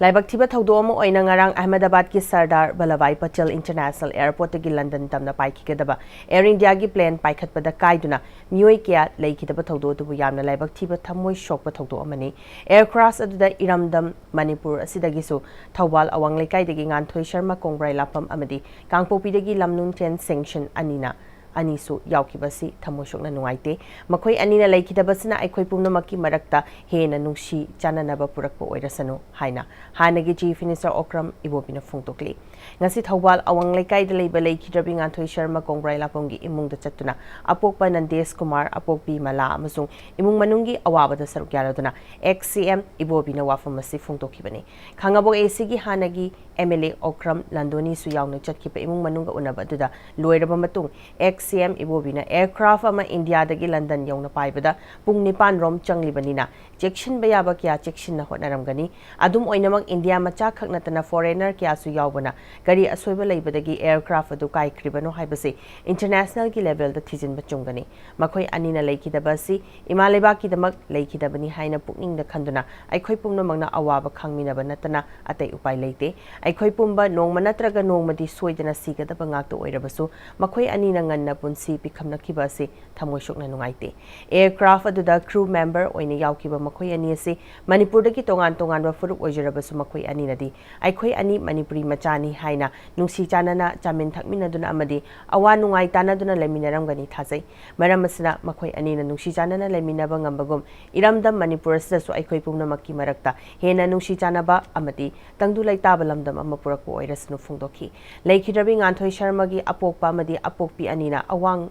ꯂꯥꯏꯕꯛ ꯊꯤꯕ ꯊꯧꯗꯣꯛ ꯑꯃ ꯑꯣꯏꯅ ꯉꯔꯥꯡ ꯑꯍꯃꯗꯥꯕꯥꯗꯀꯤ ꯁꯔꯗꯥꯔ ꯚꯜꯂꯚꯚꯥꯏ ꯄꯇꯦꯜ International Airportꯇꯒꯤ ꯂꯟꯗꯟ ꯇꯝꯅ ꯄꯥꯏꯈꯤꯒꯗꯕ Air Indiaꯒꯤ plane ꯄꯥꯏꯈꯠꯄꯗ ꯀꯥꯏꯗꯨꯅ ꯃꯤꯑꯣꯏ ꯀꯌꯥ ꯂꯩꯈꯤꯗꯕ ꯊꯧꯗꯣꯛ ꯑꯗꯨꯕꯨ ꯌꯥꯝꯅ ꯂꯥꯏꯕꯛ ꯊꯤꯕ ꯊꯃꯣꯏ ꯁꯣꯛꯄ ꯊꯧꯗꯣꯛ ꯑꯃꯅꯤ꯫ Air crash ꯑꯗꯨꯗ ꯏꯔꯝꯗꯝ ꯃꯅꯤꯄꯨꯔ ꯑꯁꯤꯗꯒꯤꯁꯨ ꯊꯧꯕꯥꯜ ꯑꯋꯥꯡ ꯂꯩꯀꯥꯏꯗꯒꯤ ꯉꯥꯟꯊꯣꯏ ꯁꯔꯃ, ꯀꯣꯡꯕ꯭ꯔꯥꯏ ꯂꯥꯛꯄꯝ ꯑꯃꯗꯤ ꯀꯥꯡꯄꯣꯛꯄꯤꯗꯒꯤ ꯂꯝꯅꯨꯡꯊꯦꯟ ꯁꯦꯡꯁꯟ ꯑꯅꯤꯅ ꯑꯅꯤꯁꯨ ꯌꯥꯎꯈꯤꯕꯁꯤ ꯊꯃꯣꯏ ꯁꯣꯛꯅ ꯅꯨꯡꯉꯥꯏꯇꯦ꯫ ꯃꯈꯣꯏ ꯑꯅꯤꯅ ꯂꯩꯈꯤꯗꯕꯁꯤꯅ ꯑꯩꯈꯣꯏ ꯄꯨꯝꯅꯃꯛꯀꯤ ꯃꯔꯛꯇ ꯍꯦꯟꯅ ꯅꯨꯡꯁꯤ ꯆꯥꯟꯅꯅꯕ ꯄꯨꯔꯛꯄ ꯑꯣꯏꯔꯁꯅꯨ ꯍꯥꯏꯅ ꯍꯥꯟꯅꯒꯤ Chief Minister ꯑꯣꯀ꯭ꯔꯝ ꯏꯕꯣꯕꯤꯅ ꯐꯣꯡꯗꯣꯛꯂꯤ꯫ ꯉꯁꯤ ꯊꯧꯕꯥꯜ ꯑꯋꯥꯡ ꯂꯩꯀꯥꯏꯗ ꯂꯩꯕ ꯂꯩꯈꯤꯗ꯭ꯔꯕꯤ ꯉꯥꯟꯊꯣꯏ ꯁꯔꯃ ꯀꯣꯡꯕ꯭ꯔꯥꯏ ꯂꯥꯛꯄꯝꯒꯤ ꯏꯃꯨꯡꯗ ꯆꯠꯇꯨꯅ ꯑꯄꯣꯛꯄ ꯅꯟꯗꯦꯁ ꯀꯨꯃꯥꯔ, ꯑꯄꯣꯛꯄꯤ ꯃꯂꯥ ꯑꯃꯁꯨꯡ ꯏꯃꯨꯡ ꯃꯅꯨꯡꯒꯤ ꯑꯋꯥꯕꯗ ꯁꯔꯨꯛ ꯌꯥꯔꯗꯨꯅ ex CM ꯏꯕꯣꯕꯤꯅ ꯋꯥꯐꯝ ꯑꯁꯤ ꯐꯣꯡꯗꯣꯛꯈꯤꯕꯅꯤ꯫ ꯈꯥꯉꯕꯣꯛ ACꯒꯤ ꯍꯥꯟꯅꯒꯤ MLA ꯑꯣꯀ꯭ꯔꯝ ꯂꯟꯗꯣꯅꯤꯁꯨ ꯌꯥꯎꯅ ꯆꯠꯈꯤꯕ ꯏꯃꯨꯡ ꯃꯅꯨꯡꯒ ꯎꯅꯕ ꯑꯗꯨꯗ ꯂꯣꯏꯔꯕ ꯃꯇꯨꯡ ex CM ꯏꯕꯣꯕꯤꯅ aircraft ꯑꯃ ꯏꯟꯗꯤꯌꯥꯗꯒꯤ ꯂꯟꯗꯟ ꯌꯧꯅ ꯄꯥꯏꯕꯗ ꯄꯨꯡ ꯅꯤꯄꯥꯟ ꯔꯣꯝ ꯆꯪꯂꯤꯕꯅꯤꯅ ꯆꯦꯛꯁꯤꯟꯕ ꯌꯥꯕ ꯀꯌꯥ ꯆꯦꯛꯁꯤꯟꯅ ꯍꯣꯠꯅꯔꯝꯒꯅꯤ꯫ ꯑꯗꯨꯝ ꯑꯣꯏꯅꯃꯛ ꯏꯟꯗꯤꯌꯥ ꯃꯆꯥ ꯈꯛ ꯅꯠꯇꯅ foreigner ꯀꯌꯥꯁꯨ ꯌꯥꯎꯕꯅ ꯀꯔꯤ ꯑꯁꯣꯏꯕ ꯂꯩꯕꯗꯒꯤ ꯑꯦꯌꯔꯀ꯭ꯔꯥꯐ ꯑꯗꯨ ꯀꯥꯏꯈ꯭ꯔꯤꯕꯅꯣ ꯍꯥꯏꯕꯁꯤ ꯏꯟꯇꯔꯅꯦꯁꯅꯦꯜꯒꯤ ꯂꯦꯚꯦꯜꯗ ꯊꯤꯖꯤꯟꯕ ꯆꯨꯝꯒꯅꯤ꯫ ꯃꯈꯣꯏ ꯑꯅꯤꯅ ꯂꯩꯈꯤꯗꯕ ꯑꯁꯤ ꯏꯃꯥ ꯂꯩꯕꯥꯛꯀꯤꯗꯃꯛ ꯂꯩꯈꯤꯗꯕꯅꯤ ꯍꯥꯏꯅ ꯄꯨꯛꯅꯤꯡꯗ ꯈꯟꯗꯨꯅ ꯑꯩꯈꯣꯏ ꯄꯨꯝꯅꯃꯛꯅ ꯑꯋꯥꯕ ꯈꯥꯡꯃꯤꯟꯅꯕ ꯅꯠꯇꯅ ꯑꯇꯩ ꯎꯄꯥꯏ ꯂꯩꯇꯦ꯫ ꯑꯩꯈꯣꯏ ꯄꯨꯝꯕ ꯅꯣꯡꯃ ꯅꯠꯇ꯭ꯔꯒ ꯅꯣꯡꯃꯗꯤ ꯁꯣꯏꯗꯅ ꯁꯤꯒꯗꯕ ꯉꯥꯛꯇ ꯑꯣꯏꯔꯕꯁꯨ, ꯃꯈꯣꯏ ꯑꯅꯤꯅ ꯉꯟꯅ ꯄꯨꯟꯁꯤ ꯄꯤꯈꯝꯅꯈꯤꯕ ꯑꯁꯤ ꯊꯃꯣꯏ ꯁꯣꯛꯅ ꯅꯨꯡꯉꯥꯏꯇꯦ꯫ ꯑꯦꯌꯔꯀ꯭ꯔꯥꯐ ꯑꯗꯨꯗ ꯀ꯭ꯔꯨ ꯃꯦꯝꯕꯔ ꯑꯣꯏꯅ ꯌꯥꯎꯈꯤꯕ ꯃꯈꯣꯏ ꯑꯅꯤ ꯑꯁꯤ ꯃꯅꯤꯄꯨꯔꯗꯒꯤ ꯇꯣꯉꯥꯟ ꯇꯣꯉꯥꯟꯕ ꯐꯨꯔꯨꯞ ꯑꯣꯏꯖꯔꯕꯁꯨ, ꯃꯈꯣꯏ ꯑꯅꯤꯅꯗꯤ ꯑꯩꯈꯣꯏ ꯑꯅꯤ ꯃꯅꯤꯄꯨꯔꯤ ꯃꯆꯥꯅꯤ ꯍꯥꯏꯅ ꯅꯨꯡꯁꯤ ꯆꯥꯟꯅꯅ ꯆꯥꯃꯤꯟ ꯊꯛꯃꯤꯟꯅꯗꯨꯅ ꯑꯃꯗꯤ ꯑꯋꯥ ꯅꯨꯡꯉꯥꯏ ꯇꯥꯟꯅꯗꯨꯅ ꯂꯩꯃꯤꯟꯅꯔꯝꯒꯅꯤ ꯊꯥꯖꯩ꯫ ꯃꯔꯝ ꯑꯁꯤꯅ, ꯃꯈꯣꯏ ꯑꯅꯤꯅ ꯅꯨꯡꯁꯤ ꯆꯥꯟꯅꯅ ꯂꯩꯃꯤꯟꯅꯕ ꯉꯝꯕꯒꯨꯝ, ꯏꯔꯝꯗꯝ ꯃꯅꯤꯄꯨꯔ ꯑꯁꯤꯗꯁꯨ ꯑꯩꯈꯣꯏ ꯄꯨꯝꯅꯃꯛꯀꯤ ꯃꯔꯛꯇ ꯍꯦꯟꯅ ꯅꯨꯡꯁꯤ ꯆꯥꯟꯅꯕ ꯑꯃꯗꯤ ꯇꯪꯗꯨ ꯂꯩꯇꯥꯕ ꯂꯝꯗꯝ ꯑꯃ ꯄꯨꯔꯛꯄ ꯑꯣꯏꯔꯁꯅꯨ ꯐꯣꯡꯗꯣꯛꯈꯤ꯫ ꯂꯩꯈꯤꯗ꯭ꯔꯕꯤ ꯉꯥꯟꯊꯣꯏ ꯁꯔꯃꯒꯤ ꯑꯄꯣꯛꯄ ꯑꯃꯗꯤ ꯑꯄꯣꯛꯄꯤ ꯑꯅꯤꯅ ꯑꯋꯥꯡ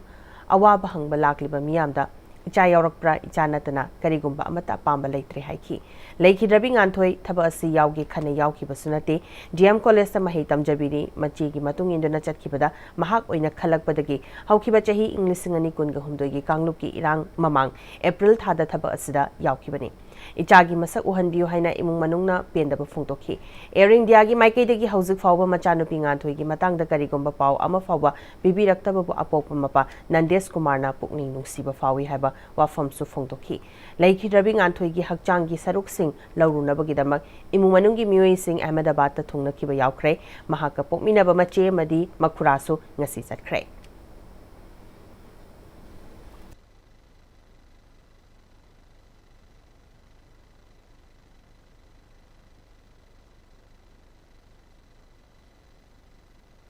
ꯑꯋꯥꯕ ꯍꯪꯕ ꯂꯥꯛꯂꯤꯕ ꯃꯤꯌꯥꯝꯗ, "ꯏꯆꯥ ꯌꯥꯎꯔꯛꯄ꯭ꯔꯥ? ꯏꯆꯥ ꯅꯠꯇꯅ ꯀꯔꯤꯒꯨꯝꯕ ꯑꯃꯠꯇ ꯑꯄꯥꯝꯕ ꯂꯩꯇ꯭ꯔꯦ" ꯍꯥꯏꯈꯤ꯫ ꯂꯩꯈꯤꯗ꯭ꯔꯕꯤ ꯉꯥꯟꯊꯣꯏ ꯊꯕꯛ ꯑꯁꯤ ꯌꯥꯎꯒꯦ ꯈꯟꯅ ꯌꯥꯎꯈꯤꯕꯁꯨ ꯅꯠꯇꯦ꯫ ꯗꯤ ꯑꯦꯝ ꯀꯣꯂꯦꯖꯇ ꯃꯍꯩ ꯇꯝꯖꯕꯤꯔꯤ꯫ ꯃꯆꯦꯒꯤ ꯃꯇꯨꯡ ꯏꯟꯗꯨꯅ ꯆꯠꯈꯤꯕꯗ ꯃꯍꯥꯛ ꯑꯣꯏꯅ ꯈꯜꯂꯛꯄꯗꯒꯤ ꯍꯧꯈꯤꯕ ꯆꯍꯤ ꯏꯪ ꯂꯤꯁꯤꯡ ꯑꯅꯤ ꯀꯨꯟꯒ ꯍꯨꯝꯗꯣꯏꯒꯤ ꯀꯥꯡꯂꯨꯞꯀꯤ ꯏꯔꯥꯡ ꯃꯃꯥꯡ ꯑꯦꯄ꯭ꯔꯤꯜ ꯊꯥꯗ ꯊꯕꯛ ꯑꯁꯤꯗ ꯌꯥꯎꯈꯤꯕꯅꯤ꯫ "ꯏꯆꯥꯒꯤ ꯃꯁꯛ ꯎꯍꯟꯕꯤꯌꯨ" ꯍꯥꯏꯅ ꯏꯃꯨꯡ ꯃꯅꯨꯡꯅ ꯄꯦꯟꯗꯕ ꯐꯣꯡꯗꯣꯛꯈꯤ꯫ ꯑꯦꯌꯔ ꯏꯟꯗꯤꯌꯥꯒꯤ ꯃꯥꯏꯀꯩꯗꯒꯤ ꯍꯧꯖꯤꯛ ꯐꯥꯎꯕ ꯃꯆꯥꯅꯨꯄꯤ ꯉꯥꯟꯊꯣꯏꯒꯤ ꯃꯇꯥꯡꯗ ꯀꯔꯤꯒꯨꯝꯕ ꯄꯥꯎ ꯑꯃ ꯐꯥꯎꯕ ꯄꯤꯕꯤꯔꯛꯇꯕꯕꯨ ꯑꯄꯣꯛꯄ ꯃꯄꯥ ꯅꯟꯗꯦꯁ ꯀꯨꯃꯥꯔꯅ ꯄꯨꯛꯅꯤꯡ ꯅꯨꯡꯁꯤꯕ ꯐꯥꯎꯏ ꯍꯥꯏꯕ ꯋꯥꯐꯝꯁꯨ ꯐꯣꯡꯗꯣꯛꯈꯤ꯫ ꯂꯩꯈꯤꯗ꯭ꯔꯕꯤ ꯉꯥꯟꯊꯣꯏꯒꯤ ꯍꯛꯆꯥꯡꯒꯤ ꯁꯔꯨꯛꯁꯤꯡ ꯂꯧꯔꯨꯅꯕꯒꯤꯗꯃꯛ ꯏꯃꯨꯡ ꯃꯅꯨꯡꯒꯤ ꯃꯤꯑꯣꯏꯁꯤꯡ ꯑꯍꯃꯦꯗꯥꯕꯥꯗꯇ ꯊꯨꯡꯅꯈꯤꯕ ꯌꯥꯎꯈ꯭ꯔꯦ꯫ ꯃꯍꯥꯛꯀ ꯄꯣꯛꯃꯤꯟꯅꯕ ꯃꯆꯦ ꯑꯃꯗꯤ ꯃꯈꯨꯔꯥꯁꯨ ꯉꯁꯤ ꯆꯠꯈ꯭ꯔꯦ꯫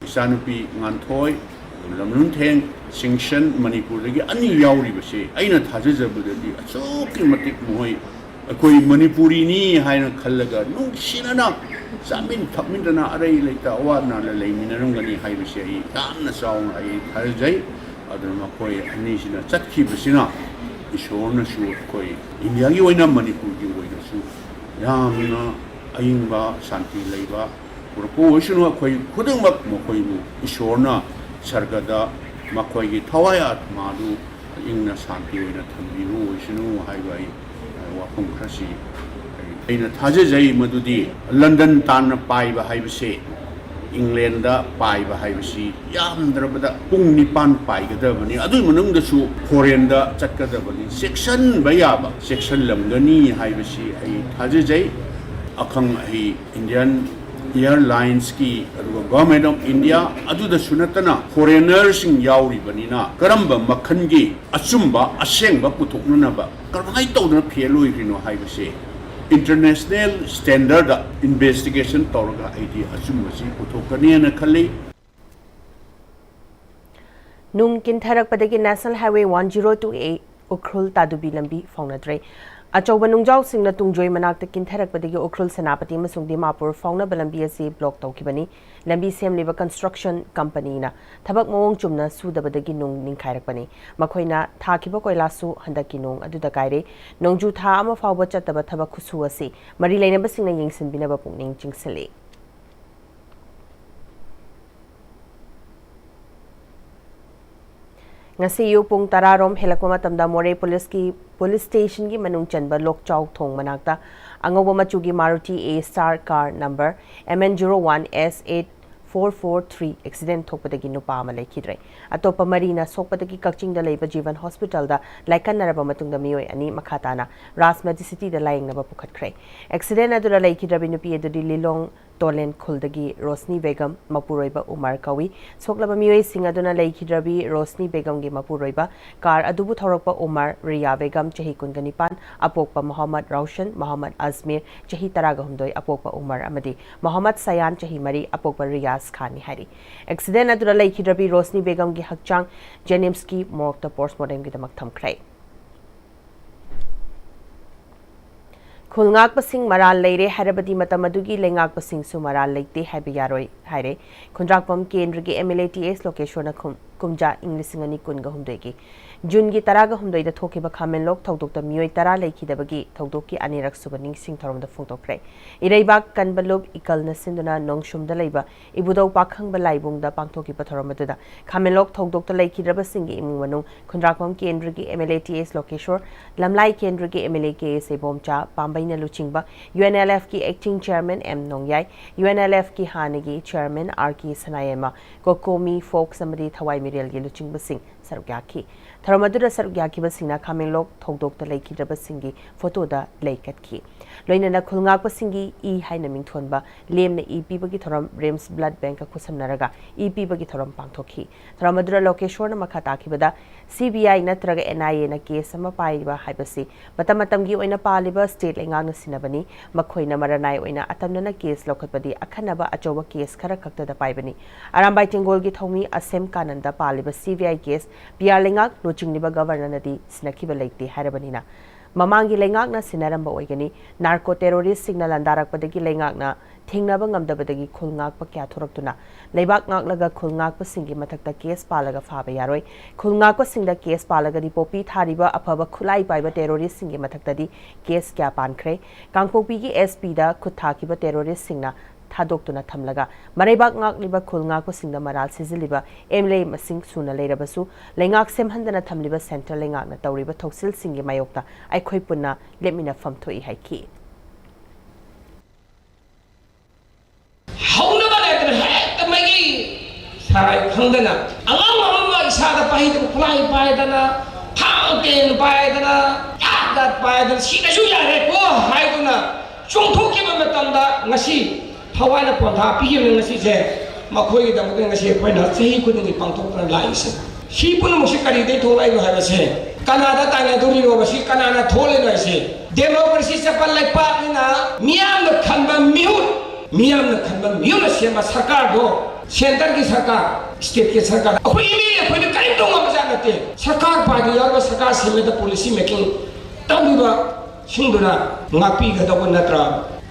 ꯏꯆꯥꯅꯨꯄꯤ ꯉꯥꯟꯊꯣꯏ, ꯂꯝꯂꯨꯟꯊꯦꯡ ꯁꯤꯡꯁꯟ ꯃꯅꯤꯄꯨꯔꯗꯒꯤ ꯑꯅꯤ ꯌꯥꯎꯔꯤꯕꯁꯦ, ꯑꯩꯅ ꯊꯥꯖꯖꯕꯗꯗꯤ ꯑꯁꯨꯛꯀꯤ ꯃꯇꯤꯛ ꯃꯈꯣꯏ ꯑꯩꯈꯣꯏ ꯃꯅꯤꯄꯨꯔꯤꯅꯤ ꯍꯥꯏꯅ ꯈꯜꯂꯒ ꯅꯨꯡꯁꯤꯅꯅ ꯆꯥꯃꯤꯟ ꯊꯛꯃꯤꯟꯗꯅ ꯑꯔꯩ ꯂꯩꯇ ꯑꯋꯥ ꯑꯅꯥꯗ ꯂꯩꯃꯤꯟꯅꯔꯝꯒꯅꯤ ꯍꯥꯏꯕꯁꯦ ꯑꯩ ꯌꯥꯝꯅ ꯆꯥꯎꯅ ꯑꯩ ꯊꯥꯖꯖꯩ꯫ ꯑꯗꯨꯅ ꯃꯈꯣꯏ ꯑꯅꯤꯁꯤꯅ ꯆꯠꯈꯤꯕꯁꯤꯅ ꯏꯁꯣꯔꯅꯁꯨ ꯑꯩꯈꯣꯏ ꯏꯟꯗꯤꯌꯥꯒꯤ ꯑꯣꯏꯅ, ꯃꯅꯤꯄꯨꯔꯒꯤ ꯑꯣꯏꯅꯁꯨ ꯌꯥꯝꯅ ꯑꯏꯪꯕ ꯁꯥꯟꯇꯤ ꯂꯩꯕ ꯄꯨꯔꯛꯄ ꯑꯣꯏꯁꯅꯨ꯫ ꯑꯩꯈꯣꯏ ꯈꯨꯗꯤꯡꯃꯛ ꯃꯈꯣꯏꯕꯨ ꯏꯁꯣꯔꯅ ꯁꯔꯒꯗ ꯃꯈꯣꯏꯒꯤ ꯊꯋꯥꯏ ꯑꯥꯠꯃꯥꯗꯨ ꯏꯪꯅ ꯁꯥꯟꯇꯤ ꯑꯣꯏꯅ ꯊꯝꯕꯤꯕ ꯑꯣꯏꯁꯅꯨ ꯍꯥꯏꯕ ꯑꯩ ꯋꯥꯐꯝ ꯈꯔꯁꯤ ꯑꯩꯅ ꯊꯥꯖꯖꯩ꯫ ꯃꯗꯨꯗꯤ ꯂꯟꯗꯟ ꯇꯥꯟꯅ ꯄꯥꯏꯕ ꯍꯥꯏꯕꯁꯦ ꯏꯪꯂꯦꯟꯗ ꯄꯥꯏꯕ ꯍꯥꯏꯕꯁꯤ ꯌꯥꯝꯗ꯭ꯔꯕꯗ ꯄꯨꯡ ꯅꯤꯄꯥꯟ ꯄꯥꯏꯒꯗꯕꯅꯤ꯫ ꯑꯗꯨꯒꯤ ꯃꯅꯨꯡꯗꯁꯨ ꯐꯣꯔꯦꯟꯗ ꯆꯠꯀꯗꯕꯅꯤ꯫ ꯆꯦꯛꯁꯤꯟꯕ ꯌꯥꯕ ꯆꯦꯛꯁꯤꯜꯂꯝꯒꯅꯤ ꯍꯥꯏꯕꯁꯤ ꯑꯩ ꯊꯥꯖꯖꯩ꯫ ꯑꯈꯪ ꯑꯍꯩ ꯏꯟꯗꯤꯌꯥꯟ ꯏꯌꯥꯔꯂꯥꯏꯟꯁꯀꯤ, ꯑꯗꯨꯒ Government of India, ꯑꯗꯨꯗꯁꯨ ꯅꯠꯇꯅ ꯐꯣꯔꯦꯅꯔꯁꯤꯡ ꯌꯥꯎꯔꯤꯕꯅꯤꯅ ꯀꯔꯝꯕ ꯃꯈꯜꯒꯤ ꯑꯆꯨꯝꯕ ꯑꯁꯦꯡꯕ ꯄꯨꯊꯣꯛꯅꯅꯕ ꯀꯔꯝꯍꯥꯏꯅ ꯇꯧꯗꯅ ꯐꯦꯜ ꯑꯣꯏꯈ꯭ꯔꯤꯅꯣ ꯍꯥꯏꯕꯁꯦ ꯏꯟꯇꯔꯅꯦꯁꯅꯦꯜ ꯁ꯭ꯇꯦꯟꯗꯔꯗ ꯏꯟꯚꯦꯁꯇꯤꯒꯦꯁꯟ ꯇꯧꯔꯒ ꯑꯩꯗꯤ ꯑꯆꯨꯝꯕꯁꯤ ꯄꯨꯊꯣꯛꯀꯅꯤꯅ ꯈꯜꯂꯤ꯫ ꯅꯨꯡ ꯀꯤꯟꯊꯔꯛꯄꯗꯒꯤ National Highway one zero two A Ukhrul Tadubi ꯂꯝꯕꯤ ꯐꯥꯎꯅꯗ꯭ꯔꯦ꯫ ꯑꯆꯧꯕ ꯅꯨꯡꯖꯥꯎꯁꯤꯡꯅ ꯇꯨꯡꯖꯣꯏ ꯃꯅꯥꯛꯇ ꯀꯤꯟꯊꯔꯛꯄꯗꯒꯤ ꯎꯈ꯭ꯔꯨꯜ ꯁꯦꯅꯥꯄꯇꯤ ꯑꯃꯁꯨꯡ ꯗꯤꯃꯥꯄꯨꯔ ꯐꯥꯎꯅꯕ ꯂꯝꯕꯤ ꯑꯁꯤ ꯕ꯭ꯂꯣꯛ ꯇꯧꯈꯤꯕꯅꯤ꯫ ꯂꯝꯕꯤ ꯁꯦꯝꯂꯤꯕ ꯀꯟꯁꯇ꯭ꯔꯛꯁꯟ ꯀꯝꯄꯅꯤꯅ ꯊꯕꯛ ꯃꯑꯣꯡ ꯆꯨꯝꯅ ꯁꯨꯗꯕꯗꯒꯤ ꯅꯨꯡ ꯅꯤꯡꯈꯥꯏꯔꯛꯄꯅꯤ꯫ ꯃꯈꯣꯏꯅ ꯊꯥꯈꯤꯕ ꯀꯣꯏꯂꯥꯁꯨ ꯍꯟꯗꯛꯀꯤ ꯅꯣꯡ ꯑꯗꯨꯗ ꯀꯥꯏꯔꯦ꯫ ꯅꯣꯡꯖꯨ ꯊꯥ ꯑꯃ ꯐꯥꯎꯕ ꯆꯠꯇꯕ ꯊꯕꯛ ꯈꯨꯠꯁꯨ ꯑꯁꯤ ꯃꯔꯤ ꯂꯩꯅꯕꯁꯤꯡꯅ ꯌꯦꯡꯁꯤꯟꯕꯤꯅꯕ ꯄꯨꯛꯅꯤꯡ ꯆꯤꯡꯁꯤꯜꯂꯤ꯫ ꯉꯁꯤ ꯑꯌꯨꯛ ꯄꯨꯡ ꯇꯔꯥ ꯔꯣꯝ ꯍꯦꯜꯂꯛꯄ ꯃꯇꯝꯗ ꯃꯣꯔꯦ ꯄꯨꯂꯤꯁꯀꯤ ꯄꯨꯂꯤꯁ ꯁ꯭ꯇꯦꯁꯟꯒꯤ ꯃꯅꯨꯡ ꯆꯟꯕ ꯂꯣꯛꯆꯥꯎ ꯊꯣꯡ ꯃꯅꯥꯛꯇ ꯑꯉꯧꯕ ꯃꯆꯨꯒꯤ Maruti A Star car number M N zero one S eight four four three accident ꯊꯣꯛꯄꯗꯒꯤ ꯅꯨꯄꯥ ꯑꯃ ꯂꯩꯈꯤꯗ꯭ꯔꯦ꯫ ꯑꯇꯣꯞꯄ ꯃꯔꯤꯅ ꯁꯣꯛꯄꯗꯒꯤ ꯀꯛꯆꯤꯡꯗ ꯂꯩꯕ ꯖꯤꯕꯟ ꯍꯣꯁꯄꯤꯇꯥꯜꯗ ꯂꯥꯏꯀꯠꯅꯔꯕ ꯃꯇꯨꯡꯗ ꯃꯤꯑꯣꯏ ꯑꯅꯤ ꯃꯈꯥ ꯇꯥꯅ ꯔꯥꯖ ꯃꯦꯗꯤꯁꯤꯇꯤꯗ ꯂꯥꯌꯦꯡꯅꯕ ꯄꯨꯈꯠꯈ꯭ꯔꯦ꯫ ꯑꯦꯛꯁꯤꯗꯦꯟ ꯑꯗꯨꯗ ꯂꯩꯈꯤꯗ꯭ꯔꯕꯤ ꯅꯨꯄꯤ ꯑꯗꯨꯗꯤ ꯂꯤꯂꯣꯡ ꯇꯣꯂꯦꯟ ꯈꯨꯜꯗꯒꯤ ꯔꯣꯁꯅꯤ ꯕꯦꯒꯝ, ꯃꯄꯨꯔꯣꯏꯕ ꯎꯃꯔ ꯀꯧꯏ꯫ ꯁꯣꯛꯂꯕ ꯃꯤꯑꯣꯏꯁꯤꯡ ꯑꯗꯨꯅ ꯂꯩꯈꯤꯗ꯭ꯔꯕꯤ ꯔꯣꯁꯅꯤ ꯕꯦꯒꯝꯒꯤ ꯃꯄꯨꯔꯣꯏꯕ, ꯀꯥꯔ ꯑꯗꯨꯕꯨ ꯊꯧꯔꯛꯄ ꯎꯃꯔ, ꯔꯤꯌꯥ ꯕꯦꯒꯝ, ꯆꯍꯤ ꯀꯨꯟꯒ ꯅꯤꯄꯥꯟ, ꯑꯄꯣꯛꯄ ꯃꯣꯍꯝꯃꯗ ꯔꯧꯁꯟ, ꯃꯣꯍꯝꯃꯗ ꯑꯖꯃꯤꯔ, ꯆꯍꯤ ꯇꯔꯥꯒ ꯍꯨꯝꯗꯣꯏ, ꯑꯄꯣꯛꯄ ꯎꯃꯔ, ꯑꯃꯗꯤ ꯃꯣꯍꯝꯃꯗ ꯁꯌꯥꯟ, ꯆꯍꯤ ꯃꯔꯤ, ꯑꯄꯣꯛꯄ ꯔꯤꯌꯥꯖ ꯈꯥꯟꯅꯤ ꯍꯥꯏꯔꯤ꯫ ꯑꯦꯛꯁꯤꯗꯦꯟ ꯑꯗꯨꯗ ꯂꯩꯈꯤꯗ꯭ꯔꯕꯤ ꯔꯣꯁꯅꯤ ꯕꯦꯒꯝꯒꯤ ꯍꯛꯆꯥꯡ ꯖꯦꯅꯤꯝꯁꯀꯤ ꯃꯣꯔꯒꯇ ꯄꯣꯁꯃꯣꯔꯇꯦꯝꯒꯤꯗꯃꯛ ꯊꯝꯈ꯭ꯔꯦ꯫ ꯈꯨꯜ ꯉꯥꯛꯄꯁꯤꯡ ꯃꯔꯥꯜ ꯂꯩꯔꯦ ꯍꯥꯏꯔꯕꯗꯤ ꯃꯇꯝ ꯑꯗꯨꯒꯤ ꯂꯩꯉꯥꯛꯄꯁꯤꯡꯁꯨ ꯃꯔꯥꯜ ꯂꯩꯇꯦ ꯍꯥꯏꯕ ꯌꯥꯔꯣꯏ ꯍꯥꯏꯔꯦ ꯈꯨꯟꯗ꯭ꯔꯥꯛꯄꯝ ꯀꯦꯟꯗ꯭ꯔꯒꯤ MLA T S ꯂꯣꯀꯦꯁꯣꯔꯅ꯫ ꯈꯨꯝ-, ꯀꯨꯝꯖꯥ ꯏꯪ ꯂꯤꯁꯤꯡ ꯑꯅꯤ ꯀꯨꯟꯒ ꯍꯨꯝꯗꯣꯏꯒꯤ ꯖꯨꯟꯒꯤ ꯇꯔꯥꯒ ꯍꯨꯝꯗꯣꯏꯗ ꯊꯣꯛꯈꯤꯕ ꯈꯥꯃꯦꯟꯂꯣꯛ ꯊꯧꯗꯣꯛꯇ ꯃꯤꯑꯣꯏ ꯇꯔꯥ ꯂꯩꯈꯤꯗꯕꯒꯤ ꯊꯧꯗꯣꯛꯀꯤ ꯑꯅꯤꯔꯛ ꯁꯨꯕ ꯅꯤꯡꯁꯤꯡ ꯊꯧꯔꯝꯗ ꯐꯣꯡꯗꯣꯛꯈ꯭ꯔꯦ꯫ ꯏꯔꯩꯕꯥꯛ ꯀꯟꯕ ꯂꯨꯞ ꯏꯀꯜꯅ ꯁꯤꯟꯗꯨꯅ ꯅꯣꯡꯁꯨꯝꯗ ꯂꯩꯕ ꯏꯕꯨꯙꯧ ꯄꯥꯈꯪꯕ ꯂꯥꯏꯕꯨꯡꯗ ꯄꯥꯡꯊꯣꯛꯈꯤꯕ ꯊꯧꯔꯝ ꯑꯗꯨꯗ ꯈꯥꯃꯦꯟꯂꯣꯛ ꯊꯧꯗꯣꯛꯇ ꯂꯩꯈꯤꯗ꯭ꯔꯕꯁꯤꯡꯒꯤ ꯏꯃꯨꯡ ꯃꯅꯨꯡ ꯈꯨꯟꯗ꯭ꯔꯥꯛꯄꯝ ꯀꯦꯟꯗ꯭ꯔꯒꯤ MLA T S ꯂꯣꯀꯦꯁꯣꯔ, ꯂꯝꯂꯥꯏ ꯀꯦꯟꯗ꯭ꯔꯒꯤ MLA K S ꯏꯕꯣꯝꯆꯥ, ꯄꯥꯝꯕꯩꯅ ꯂꯨꯆꯤꯡꯕ UNLFꯀꯤ acting chairman M ꯅꯣꯡꯌꯥꯏ, UNLFꯀꯤ ꯍꯥꯟꯅꯒꯤ chairman ꯆꯤꯌꯥꯔꯃꯦꯟ ꯑꯥꯔ ꯀꯦ ꯁꯅꯥꯌꯥꯏꯃ, ꯀꯣꯀꯣꯃꯤ, ꯐꯣꯛꯁ ꯑꯃꯗꯤ ꯊꯋꯥꯏ ꯃꯤꯔꯦꯜꯒꯤ ꯂꯨꯆꯤꯡꯕꯁꯤꯡ ꯁꯔꯨꯛ ꯌꯥꯈꯤ꯫ ꯊꯧꯔꯝ ꯑꯗꯨꯗ ꯁꯔꯨꯛ ꯌꯥꯈꯤꯕꯁꯤꯡꯅ ꯈꯥꯃꯦꯟꯂꯣꯛ ꯊꯧꯗꯣꯛꯇ ꯂꯩꯈꯤꯗ꯭ꯔꯕꯁꯤꯡꯒꯤ ꯐꯣꯇꯣꯗ ꯂꯩ ꯀꯠꯈꯤ꯫ ꯂꯣꯏꯅꯅ ꯈꯨꯜ ꯉꯥꯛꯄꯁꯤꯡꯒꯤ ꯏ ꯍꯥꯏꯅ ꯃꯤꯡꯊꯣꯟꯕ ꯂꯦꯝꯅ ꯏ ꯄꯤꯕꯒꯤ ꯊꯧꯔꯝ ꯔꯤꯝꯁ ꯕ꯭ꯂꯗ ꯕꯦꯡꯀ ꯈꯨꯠꯁꯝꯅꯔꯒ ꯏ ꯄꯤꯕꯒꯤ ꯊꯧꯔꯝ ꯄꯥꯡꯊꯣꯛꯈꯤ꯫ ꯊꯧꯔꯝ ꯑꯗꯨꯗ ꯂꯣꯀꯦꯁꯣꯔꯅ ꯃꯈꯥ ꯇꯥꯈꯤꯕꯗ, ꯁꯤ ꯕꯤ ꯑꯥꯏ ꯅꯠꯇ꯭ꯔꯒ ꯑꯦꯟ ꯑꯥꯏ ꯑꯦꯅ ꯀꯦꯁ ꯑꯃ ꯄꯥꯏꯕ ꯍꯥꯏꯕꯁꯤ ꯃꯇꯝ ꯃꯇꯝꯒꯤ ꯑꯣꯏꯅ ꯄꯥꯜꯂꯤꯕ ꯁ꯭ꯇꯦꯠ ꯂꯩꯉꯥꯛꯅ ꯁꯤꯟꯅꯕꯅꯤ꯫ ꯃꯈꯣꯏꯅ ꯃꯔꯅꯥꯏ ꯑꯣꯏꯅ ꯑꯇꯝꯅꯅ ꯀꯦꯁ ꯂꯧꯈꯠꯄꯗꯤ ꯑꯈꯟꯅꯕ ꯑꯆꯧꯕ ꯀꯦꯁ ꯈꯔ ꯈꯛꯇꯗ ꯄꯥꯏꯕꯅꯤ꯫ ꯑꯔꯥꯝꯕꯥꯏ ꯇꯦꯡꯒꯣꯜꯒꯤ ꯊꯧꯃꯤ ꯑꯁꯦꯝ ꯀꯥꯅꯟꯗ ꯄꯥꯜꯂꯤꯕ ꯁꯤ ꯕꯤ ꯑꯥꯏ ꯀꯦꯁ ꯕꯤ ꯑꯥꯔ ꯂꯩꯉꯥꯛ ꯂꯨꯆꯤꯡꯂꯤꯕ ꯒꯕꯔꯅꯔꯅꯗꯤ ꯁꯤꯟꯅꯈꯤꯕ ꯂꯩꯇꯦ ꯍꯥꯏꯔꯕꯅꯤꯅ, ꯃꯃꯥꯡꯒꯤ ꯂꯩꯉꯥꯛꯅ ꯁꯤꯟꯅꯔꯝꯕ ꯑꯣꯏꯒꯅꯤ꯫ ꯅꯥꯔꯀꯣ ꯇꯦꯔꯣꯔꯤꯁꯁꯤꯡꯅ ꯂꯥꯟꯗꯥꯔꯛꯄꯗꯒꯤ ꯂꯩꯉꯥꯛꯅ ꯊꯦꯡꯅꯕ ꯉꯝꯗꯕꯗꯒꯤ ꯈꯨꯜ ꯉꯥꯛꯄ ꯀꯌꯥ ꯊꯣꯔꯛꯇꯨꯅ ꯂꯩꯕꯥꯛ ꯉꯥꯛꯂꯒ ꯈꯨꯜ ꯉꯥꯛꯄꯁꯤꯡꯒꯤ ꯃꯊꯛꯇ ꯀꯦꯁ ꯄꯥꯜꯂꯒ ꯐꯥꯕ ꯌꯥꯔꯣꯏ꯫ ꯈꯨꯜ ꯉꯥꯛꯄꯁꯤꯡꯗ ꯀꯦꯁ ꯄꯥꯜꯂꯒꯗꯤ ꯄꯣꯄꯤ ꯊꯥꯔꯤꯕ ꯑꯐꯕ ꯈꯨꯠꯂꯥꯏ ꯄꯥꯏꯕ ꯇꯦꯔꯣꯔꯤꯁꯁꯤꯡꯒꯤ ꯃꯊꯛꯇꯗꯤ ꯀꯦꯁ ꯀꯌꯥ ꯄꯥꯟꯈ꯭ꯔꯦ꯫ ꯀꯥꯡꯄꯣꯛꯄꯤꯒꯤ ꯑꯦꯁ ꯄꯤꯗ ꯈꯨꯠ ꯊꯥꯈꯤꯕ ꯇꯦꯔꯣꯔꯤꯁꯁꯤꯡꯅ ꯊꯥꯗꯣꯛꯇꯨꯅ ꯊꯝꯂꯒ ꯃꯔꯩꯕꯥꯛ ꯉꯥꯛꯂꯤꯕ ꯈꯨꯜ ꯉꯥꯛꯄꯁꯤꯡꯗ ꯃꯔꯥꯜ ꯁꯤꯖꯤꯜꯂꯤꯕ ꯑꯦꯝ ꯑꯦꯜ ꯑꯦ ꯃꯁꯤꯡ ꯁꯨꯅ ꯂꯩꯔꯕꯁꯨ ꯂꯩꯉꯥꯛ ꯁꯦꯝꯍꯟꯗꯅ ꯊꯝꯂꯤꯕ ꯁꯦꯟꯇ꯭ꯔꯦꯜ ꯂꯩꯉꯥꯛꯅ ꯇꯧꯔꯤꯕ ꯊꯧꯁꯤꯜꯁꯤꯡꯒꯤ ꯃꯥꯌꯣꯛꯇ ꯑꯩꯈꯣꯏ ꯄꯨꯟꯅ ꯂꯦꯞꯃꯤꯟꯅꯐꯝ ꯊꯣꯛꯏ ꯍꯥꯏꯈꯤ꯫ ꯍꯧꯅꯕ ꯂꯩꯇꯅ ꯍꯦꯛꯇ ꯃꯩꯒꯤ ꯁꯥꯔꯥꯏ ꯈꯪꯗꯅ ꯑꯉꯥꯡ ꯑꯃ ꯏꯁꯥꯗ ꯄꯥꯏꯗꯅ ꯈꯨꯠꯂꯥꯏ ꯄꯥꯏꯗꯅ ꯊꯥꯡ ꯇꯦꯟ ꯄꯥꯏꯗꯅ ꯌꯥꯠ ꯌꯥꯠ ꯄꯥꯏꯗꯅ ꯁꯤꯗꯁꯨ ꯌꯥꯔꯦꯀꯣ ꯍꯥꯏꯗꯨꯅ ꯆꯣꯡꯊꯣꯛꯈꯤꯕ ꯃꯇꯝꯗ ꯉꯁꯤ ꯊꯋꯥꯏꯅ ꯄꯣꯟꯊꯥ ꯄꯤꯈꯤꯕꯅꯤ꯫ ꯉꯁꯤꯁꯦ ꯃꯈꯣꯏꯒꯤꯗꯃꯛꯇ ꯉꯁꯤ ꯑꯩꯈꯣꯏꯅ ꯆꯍꯤ ꯈꯨꯗꯤꯡꯒꯤ ꯄꯥꯡꯊꯣꯛꯇꯨꯅ ꯂꯥꯛꯏꯁꯦ꯫ ꯁꯤ ꯄꯨꯝꯅꯃꯛꯁꯤ ꯀꯔꯤꯗꯒꯤ ꯊꯣꯛꯂꯛꯏꯅꯣ ꯍꯥꯏꯕꯁꯦ, ꯀꯅꯥꯗ ꯇꯥꯏꯅꯗꯣꯔꯤꯅꯣꯕ? ꯁꯤ ꯀꯅꯥꯅ ꯊꯣꯛꯍꯜꯂꯤꯅꯣ ꯍꯥꯏꯁꯦ? ꯗꯦꯃꯣꯀ꯭ꯔꯦꯁꯤ ꯆꯠꯄ ꯂꯩꯄꯥꯛꯅꯤꯅ ꯃꯤꯌꯥꯝꯅ ꯈꯟꯕ ꯃꯤꯍꯨꯠ, ꯃꯤꯌꯥꯝꯅ ꯈꯟꯕ ꯃꯤꯍꯨꯠꯅ ꯁꯦꯝꯕ ꯁꯔꯀꯥꯔꯗꯣ, ꯁꯦꯟꯇꯔꯒꯤ ꯁꯔꯀꯥꯔ, ꯁ꯭ꯇꯦꯠꯀꯤ ꯁꯔꯀꯥꯔ, ꯑꯩꯈꯣꯏ ꯏꯃꯤ ꯑꯩꯈꯣꯏꯅ ꯀꯔꯤꯝ ꯇꯧ ꯉꯝꯕꯖꯥꯠ ꯅꯠꯇꯦ꯫ ꯁꯔꯀꯥꯔ ꯄꯥꯔꯇꯤ ꯌꯥꯎꯔꯒ ꯁꯔꯀꯥꯔ ꯁꯦꯝꯕꯗ ꯄꯣꯂꯤꯁꯤ ꯃꯦꯀꯤꯡ ꯇꯧꯔꯤꯕ ꯁꯤꯡꯗꯨꯅ ꯉꯥꯛꯄꯤꯒꯗꯧꯕ ꯅꯠꯇ꯭ꯔꯥ?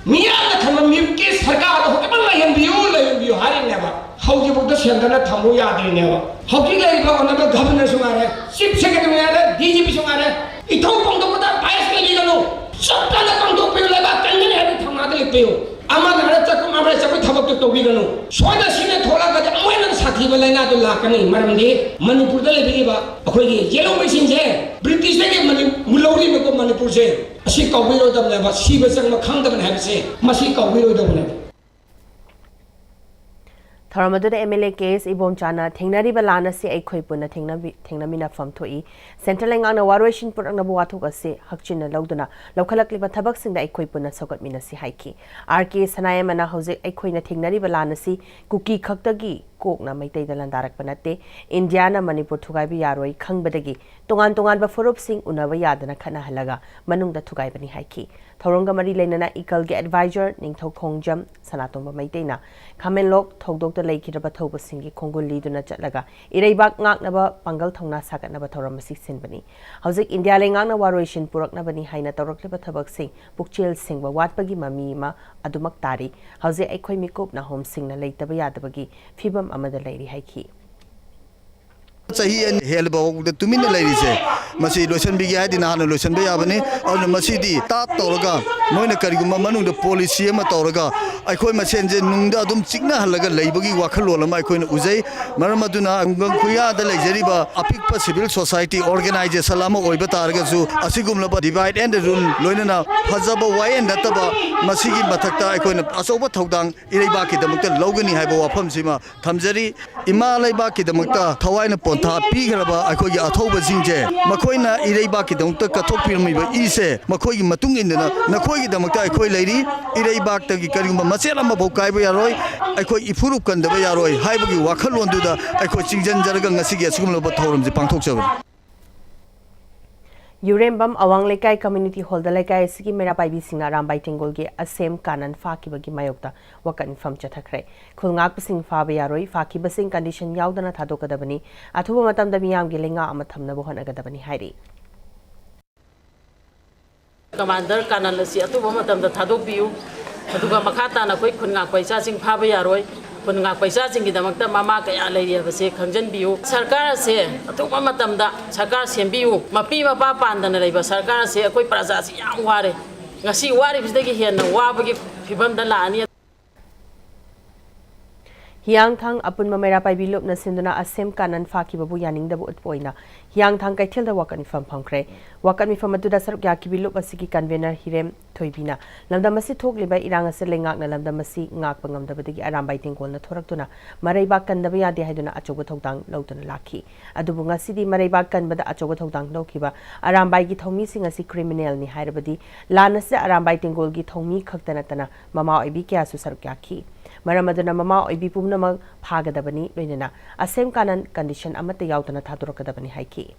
ꯃꯤꯌꯥꯝꯅ ꯈꯟꯕ ꯃꯤꯍꯨꯠꯀꯤ ꯁꯔꯀꯥꯔꯗꯣ ꯍꯧꯖꯤꯛꯃꯛ ꯂꯩꯍꯟꯕꯤꯌꯨ, ꯂꯩꯍꯟꯕꯤꯌꯨ ꯍꯥꯏꯔꯤꯅꯦꯕ꯫ ꯍꯧꯖꯤꯛꯐꯥꯎꯗ ꯁꯦꯟꯇꯔꯅ ꯊꯝꯃꯨ ꯌꯥꯗ꯭ꯔꯤꯅꯦꯕ꯫ ꯍꯧꯖꯤꯛ ꯂꯩꯔꯤꯕ ꯑꯣꯅꯔꯦꯕꯜ ꯒꯚꯔꯅꯔꯁꯨ ꯉꯥꯏꯔꯦ, ꯆꯤꯐ ꯁꯦꯀ꯭ꯔꯦꯇꯔꯤ ꯉꯥꯏꯔꯦ, ꯗꯤ ꯖꯤ ꯄꯤꯁꯨ ꯉꯥꯏꯔꯦ, ꯏꯊꯧ ꯄꯥꯡꯊꯣꯛꯄꯗ ꯕꯥꯏꯁ ꯂꯩꯕꯤꯒꯅꯨ, ꯆꯞ ꯆꯥꯅ ꯄꯥꯡꯊꯣꯛꯄꯤꯌꯨ, ꯂꯩꯕꯥꯛ ꯀꯟꯒꯅꯤ ꯍꯥꯏꯕꯒꯤ ꯊꯧꯅꯥꯗ ꯂꯦꯞꯄꯤꯌꯨ꯫ ꯑꯃꯅ ꯍꯥꯏꯔ ꯆꯠꯄ, ꯑꯃꯅ ꯆꯠꯄ ꯊꯕꯛꯇꯨ ꯇꯧꯕꯤꯒꯅꯨ꯫ ꯁꯣꯏꯗ ꯁꯤꯅ ꯊꯣꯛꯂꯛꯑꯒꯗꯤ ꯑꯃꯨꯛ ꯍꯦꯟꯅ ꯁꯥꯊꯤꯕ ꯂꯥꯏꯅꯥꯗꯨ ꯂꯥꯛꯀꯅꯤ꯫ ꯃꯔꯝꯗꯤ ꯃꯅꯤꯄꯨꯔꯗ ꯂꯩꯕꯤꯔꯤꯕ ꯑꯩꯈꯣꯏꯒꯤ ꯌꯦꯜꯍꯧꯃꯤꯁꯤꯡꯁꯦ ꯕ꯭ꯔꯤꯇꯤꯁꯇꯒꯤ ꯃꯅꯤ-, ꯂꯧꯔꯤꯕꯀꯣ ꯃꯅꯤꯄꯨꯔꯁꯦ, ꯑꯁꯤ ꯀꯥꯎꯕꯤꯔꯣꯏꯗꯕꯅꯦꯕ꯫ ꯁꯤꯕ ꯆꯪꯕ ꯈꯪꯗꯕꯅꯦ ꯍꯥꯏꯕꯁꯦ ꯃꯁꯤ ꯀꯥꯎꯕꯤꯔꯣꯏꯗꯕꯅꯦꯕ꯫ ꯊꯧꯔꯝ ꯑꯗꯨꯗ ꯑꯦꯝ ꯑꯦꯜ ꯑꯦ ꯀꯦ ꯑꯦꯁ ꯏꯕꯣꯝꯆꯥꯅ ꯊꯦꯡꯅꯔꯤꯕ ꯂꯥꯟ ꯑꯁꯤ ꯑꯩꯈꯣꯏ ꯄꯨꯟꯅ ꯊꯦꯡꯅꯃꯤ-, ꯊꯦꯡꯅꯃꯤꯟꯅꯐꯝ ꯊꯣꯛꯏ꯫ ꯁꯦꯟꯇ꯭ꯔꯦꯜ ꯂꯩꯉꯥꯛꯅ ꯋꯥꯔꯣꯏꯁꯤꯟ ꯄꯨꯔꯛꯅꯕ ꯋꯥꯊꯣꯛ ꯑꯁꯤ ꯍꯛꯆꯤꯟꯅ ꯂꯧꯗꯨꯅ ꯂꯧꯈꯠꯂꯛꯂꯤꯕ ꯊꯕꯛꯁꯤꯡꯗ ꯑꯩꯈꯣꯏ ꯄꯨꯟꯅ ꯁꯧꯒꯠꯃꯤꯟꯅꯁꯤ ꯍꯥꯏꯈꯤ꯫ ꯑꯥꯔ ꯀꯦ ꯁꯅꯥꯌꯥꯏꯃꯅ ꯍꯧꯖꯤꯛ ꯑꯩꯈꯣꯏꯅ ꯊꯦꯡꯅꯔꯤꯕ ꯂꯥꯟ ꯑꯁꯤ ꯀꯨꯀꯤ ꯈꯛꯇꯒꯤ ꯀꯣꯛꯅ ꯃꯩꯇꯩꯗ ꯂꯥꯟꯗꯥꯔꯛꯄ ꯅꯠꯇꯦ꯫ ꯏꯟꯗꯤꯌꯥꯅ ꯃꯅꯤꯄꯨꯔ ꯊꯨꯒꯥꯏꯕ ꯌꯥꯔꯣꯏ ꯈꯪꯕꯗꯒꯤ ꯇꯣꯉꯥꯟ ꯇꯣꯉꯥꯟꯕ ꯐꯨꯔꯨꯞꯁꯤꯡ ꯎꯅꯕ ꯌꯥꯗꯅ ꯈꯠꯅꯍꯜꯂꯒ ꯃꯅꯨꯡꯗ ꯊꯨꯒꯥꯏꯕꯅꯤ ꯍꯥꯏꯈꯤ꯫ ꯊꯧꯔꯝꯒ ꯃꯔꯤ ꯂꯩꯅꯅ ꯏꯀꯜꯒꯤ ꯑꯦꯗꯚꯥꯏꯖꯔ ꯅꯤꯡꯊꯧ ꯈꯣꯡꯖꯝ ꯁꯅꯥꯇꯣꯝꯕ ꯃꯩꯇꯩꯅ ꯈꯥꯃꯦꯟꯂꯣꯛ ꯊꯧꯗꯣꯛꯇ ꯂꯩꯈꯤꯗ꯭ꯔꯕ ꯊꯧꯕꯁꯤꯡꯒꯤ ꯈꯣꯡꯒꯨꯜ ꯂꯤꯗꯨꯅ ꯆꯠꯂꯒ ꯏꯔꯩꯕꯥꯛ ꯉꯥꯛꯅꯕ ꯄꯥꯡꯒꯜ ꯊꯧꯅꯥ ꯁꯥꯒꯠꯅꯕ ꯊꯧꯔꯝ ꯑꯁꯤ ꯁꯤꯟꯕꯅꯤ꯫ ꯍꯧꯖꯤꯛ ꯏꯟꯗꯤꯌꯥ ꯂꯩꯉꯥꯛꯅ ꯋꯥꯔꯣꯏꯁꯤꯟ ꯄꯨꯔꯛꯅꯕꯅꯤ ꯍꯥꯏꯅ ꯇꯧꯔꯛꯂꯤꯕ ꯊꯕꯛꯁꯤꯡ ꯄꯨꯛꯆꯦꯜ ꯁꯦꯡꯕ ꯋꯥꯠꯄꯒꯤ ꯃꯃꯤ ꯑꯃ ꯑꯗꯨꯃꯛ ꯇꯥꯔꯤ꯫ ꯍꯧꯖꯤꯛ ꯑꯩꯈꯣꯏ ꯃꯤꯀꯨꯞ ꯅꯥꯍꯣꯝꯁꯤꯡꯅ ꯂꯩꯇꯕ ꯌꯥꯗꯕꯒꯤ ꯐꯤꯕꯝ ꯑꯃꯗ ꯂꯩꯔꯤ ꯍꯥꯏꯈꯤ꯫ ꯆꯍꯤ ꯑꯅꯤ ꯍꯦꯜꯂꯕ ꯐꯥꯎꯕꯗ ꯇꯨꯃꯤꯟꯅ ꯂꯩꯔꯤꯁꯦ, ꯃꯁꯤ ꯂꯣꯏꯁꯤꯟꯕꯤꯒꯦ ꯍꯥꯏꯗꯤ ꯅꯍꯥꯟꯅ ꯂꯣꯏꯁꯤꯟꯕ ꯌꯥꯕꯅꯤ꯫ ꯑꯗꯨꯅ ꯃꯁꯤꯗꯤ ꯇꯥꯠ ꯇꯧꯔꯒ, ꯃꯣꯏꯅ ꯀꯔꯤꯒꯨꯝꯕ ꯃꯅꯨꯡꯗ ꯄꯣꯂꯤꯁꯤ ꯑꯃ ꯇꯧꯔꯒ, ꯑꯩꯈꯣꯏ ꯃꯁꯦꯟꯁꯦ ꯅꯨꯡꯗ ꯑꯗꯨꯝ ꯆꯤꯛꯅꯍꯜꯂꯒ ꯂꯩꯕꯒꯤ ꯋꯥꯈꯜꯂꯣꯟ ꯑꯃ ꯑꯩꯈꯣꯏꯅ ꯎꯖꯩ꯫ ꯃꯔꯝ ꯑꯗꯨꯅ ꯈꯨꯡꯒꯪ ꯈꯨꯌꯥꯗ ꯂꯩꯖꯔꯤꯕ ꯑꯄꯤꯛꯄ ꯁꯤꯚꯤꯜ ꯁꯣꯁꯥꯏꯇꯤ ꯑꯣꯔꯒꯅꯥꯏꯖꯦꯁꯟ ꯑꯃ ꯑꯣꯏꯕ ꯇꯥꯔꯒꯁꯨ, ꯑꯁꯤꯒꯨꯝꯂꯕ divide and rule ꯂꯣꯏꯅꯅ ꯐꯖꯕ ꯋꯥꯌꯦꯜ ꯅꯠꯇꯕ, ꯃꯁꯤꯒꯤ ꯃꯊꯛꯇ ꯑꯩꯈꯣꯏꯅ ꯑꯆꯧꯕ ꯊꯧꯗꯥꯡ ꯏꯔꯩꯕꯥꯛꯀꯤꯗꯃꯛꯇ ꯂꯧꯒꯅꯤ ꯍꯥꯏꯕ ꯋꯥꯐꯝꯁꯤꯃ ꯊꯝꯖꯔꯤ꯫ ꯏꯃꯥ ꯂꯩꯕꯥꯛꯀꯤꯗꯃꯛꯇ ꯊꯋꯥꯏꯅ ꯄꯣꯟꯊꯥ ꯄꯤꯈ꯭ꯔꯕ ꯑꯩꯈꯣꯏꯒꯤ ꯑꯊꯧꯕꯁꯤꯡꯁꯦ, ꯃꯈꯣꯏꯅ ꯏꯔꯩꯕꯥꯛꯀꯤꯗꯃꯛꯇ ꯀꯠꯊꯣꯛꯄꯤꯔꯝꯃꯤꯕ ꯏꯁꯦ, ꯃꯈꯣꯏꯒꯤ ꯃꯇꯨꯡ ꯏꯟꯗꯅ ꯅꯈꯣꯏꯒꯤꯗꯃꯛꯇ ꯑꯩꯈꯣꯏ ꯂꯩꯔꯤ꯫ ꯏꯔꯩꯕꯥꯛꯇꯒꯤ ꯀꯔꯤꯒꯨꯝꯕ ꯃꯆꯦꯠ ꯑꯃꯐꯥꯎ ꯀꯥꯏꯕ ꯌꯥꯔꯣꯏ꯫ ꯑꯩꯈꯣꯏ ꯏꯐꯨꯔꯨꯞ ꯀꯟꯗꯕ ꯌꯥꯔꯣꯏ ꯍꯥꯏꯕꯒꯤ ꯋꯥꯈꯜꯂꯣꯟꯗꯨꯗ ꯑꯩꯈꯣꯏ ꯆꯤꯡꯁꯤꯟꯖꯔꯒ ꯉꯁꯤꯒꯤ ꯑꯁꯤꯒꯨꯝꯂꯕ ꯊꯧꯔꯝꯁꯤ ꯄꯥꯡꯊꯣꯛꯆꯕꯅꯤ꯫ ꯌꯨꯔꯦꯝꯕꯝ ꯑꯋꯥꯡ ꯂꯩꯀꯥꯏ ꯀꯝꯃ꯭ꯌꯨꯅꯤꯇꯤ ꯍꯣꯜꯗ ꯂꯩꯀꯥꯏ ꯑꯁꯤꯒꯤ ꯃꯩꯔꯥ ꯄꯥꯏꯕꯤꯁꯤꯡꯅ ꯑꯔꯥꯝꯕꯥꯏ ꯇꯦꯡꯒꯣꯜꯒꯤ ꯑꯁꯦꯝ ꯀꯥꯅꯟ ꯐꯥꯈꯤꯕꯒꯤ ꯃꯥꯌꯣꯛꯇ ꯋꯥꯀꯠ ꯃꯤꯐꯝ ꯆꯠꯊꯈ꯭ꯔꯦ꯫ ꯈꯨꯜ ꯉꯥꯛꯄꯁꯤꯡ ꯐꯥꯕ ꯌꯥꯔꯣꯏ, ꯐꯥꯈꯤꯕꯁꯤꯡ ꯀꯟꯗꯤꯁꯟ ꯌꯥꯎꯗꯅ ꯊꯥꯗꯣꯛꯀꯗꯕꯅꯤ, ꯑꯊꯨꯕ ꯃꯇꯝꯗ ꯃꯤꯌꯥꯝꯒꯤ ꯂꯩꯉꯥꯛ ꯑꯃ ꯊꯝꯅꯕ ꯍꯣꯠꯅꯒꯗꯕꯅꯤ ꯍꯥꯏꯔꯤ꯫ ꯀꯃꯥꯟꯗꯔ ꯀꯥꯅꯟ ꯑꯁꯤ ꯑꯊꯨꯕ ꯃꯇꯝꯗ ꯊꯥꯗꯣꯛꯄꯤꯌꯨ꯫ ꯑꯗꯨꯒ ꯃꯈꯥ ꯇꯥꯅ ꯑꯩꯈꯣꯏ ꯈꯨꯟ ꯉꯥꯛꯄ ꯏꯆꯥꯁꯤꯡ ꯐꯥꯕ ꯌꯥꯔꯣꯏ꯫ ꯈꯨꯟ ꯉꯥꯛꯄ ꯏꯆꯥꯁꯤꯡꯒꯤꯗꯃꯛꯇ ꯃꯃꯥ ꯀꯌꯥ ꯂꯩꯔꯤ ꯍꯥꯏꯕꯁꯦ ꯈꯪꯖꯟꯕꯤꯌꯨ꯫ ꯁꯔꯀꯥꯔ ꯑꯁꯦ ꯑꯊꯨꯕ ꯃꯇꯝꯗ ꯁꯔꯀꯥꯔ ꯁꯦꯝꯕꯤꯌꯨ꯫ ꯃꯄꯤ ꯃꯄꯥ ꯄꯥꯟꯗꯅ ꯂꯩꯕ ꯁꯔꯀꯥꯔ ꯑꯁꯦ ꯑꯩꯈꯣꯏ ꯄ꯭ꯔꯖꯥꯁꯤ ꯌꯥꯝ ꯋꯥꯔꯦ꯫ ꯉꯁꯤ ꯋꯥꯔꯤꯕꯁꯤꯗꯒꯤ ꯍꯦꯟꯅ ꯋꯥꯕꯒꯤ ꯐꯤꯕꯝꯗ ꯂꯥꯛꯑꯅꯤ꯫ ꯍꯤꯌꯥꯡꯊꯥꯡ ꯑꯄꯨꯟꯕ ꯃꯩꯔꯥ ꯄꯥꯏꯕꯤ ꯂꯨꯞꯅ ꯁꯤꯟꯗꯨꯅ ꯑꯁꯦꯝ ꯀꯥꯅꯟ ꯐꯥꯈꯤꯕꯕꯨ ꯌꯥꯅꯤꯡꯗꯕ ꯎꯠꯄ ꯑꯣꯏꯅ ꯍꯤꯌꯥꯡꯊꯥꯡ ꯀꯩꯊꯦꯜꯗ ꯋꯥꯀꯠ ꯃꯤꯐꯝ ꯐꯝꯈ꯭ꯔꯦ꯫ ꯋꯥꯀꯠ ꯃꯤꯐꯝ ꯑꯗꯨꯗ ꯁꯔꯨꯛ ꯌꯥꯈꯤꯕꯤ ꯂꯨꯞ ꯑꯁꯤꯒꯤ ꯀꯟꯚꯦꯅꯔ ꯍꯤꯔꯦꯝ ꯊꯣꯏꯕꯤꯅ ꯂꯝꯗꯝ ꯑꯁꯤ ꯊꯣꯛꯂꯤꯕ ꯏꯔꯥꯡ ꯑꯁꯤ ꯂꯩꯉꯥꯛꯅ ꯂꯝꯗꯝ ꯑꯁꯤ ꯉꯥꯛꯄ ꯉꯝꯗꯕꯗꯒꯤ ꯑꯔꯥꯝꯕꯥꯏ ꯇꯦꯡꯒꯣꯜꯅ ꯊꯣꯔꯛꯇꯨꯅ ꯃꯔꯩꯕꯥꯛ ꯀꯟꯗꯕ ꯌꯥꯗꯦ ꯍꯥꯏꯗꯨꯅ ꯑꯆꯧꯕ ꯊꯧꯗꯥꯡ ꯂꯧꯗꯨꯅ ꯂꯥꯛꯈꯤ꯫ ꯑꯗꯨꯕꯨ ꯉꯁꯤꯗꯤ ꯃꯔꯩꯕꯥꯛ ꯀꯟꯕꯗ ꯑꯆꯧꯕ ꯊꯧꯗꯥꯡ ꯂꯧꯈꯤꯕ ꯑꯔꯥꯝꯕꯥꯏꯒꯤ ꯊꯧꯃꯤꯁꯤꯡ ꯑꯁꯤ ꯀ꯭ꯔꯤꯃꯤꯅꯦꯜꯅꯤ ꯍꯥꯏꯔꯕꯗꯤ ꯂꯥꯟ ꯑꯁꯤꯗ ꯑꯔꯥꯝꯕꯥꯏ ꯇꯦꯡꯒꯣꯜꯒꯤ ꯊꯧꯃꯤ ꯈꯛꯇ ꯅꯠꯇꯅ ꯃꯃꯥ ꯑꯣꯏꯕꯤ ꯀꯌꯥꯁꯨ ꯁꯔꯨꯛ ꯌꯥꯈꯤ꯫ ꯃꯔꯝ ꯑꯗꯨꯅ ꯃꯃꯥ ꯑꯣꯏꯕꯤ ꯄꯨꯝꯅꯃꯛ ꯐꯥꯒꯗꯕꯅꯤ, ꯂꯣꯏꯅꯅ ꯑꯁꯦꯝ ꯀꯥꯅꯟ ꯀꯟꯗꯤꯁꯟ ꯑꯃꯠꯇ ꯌꯥꯎꯗꯅ ꯊꯥꯗꯣꯔꯛꯀꯗꯕꯅꯤ ꯍꯥꯏꯈꯤ꯫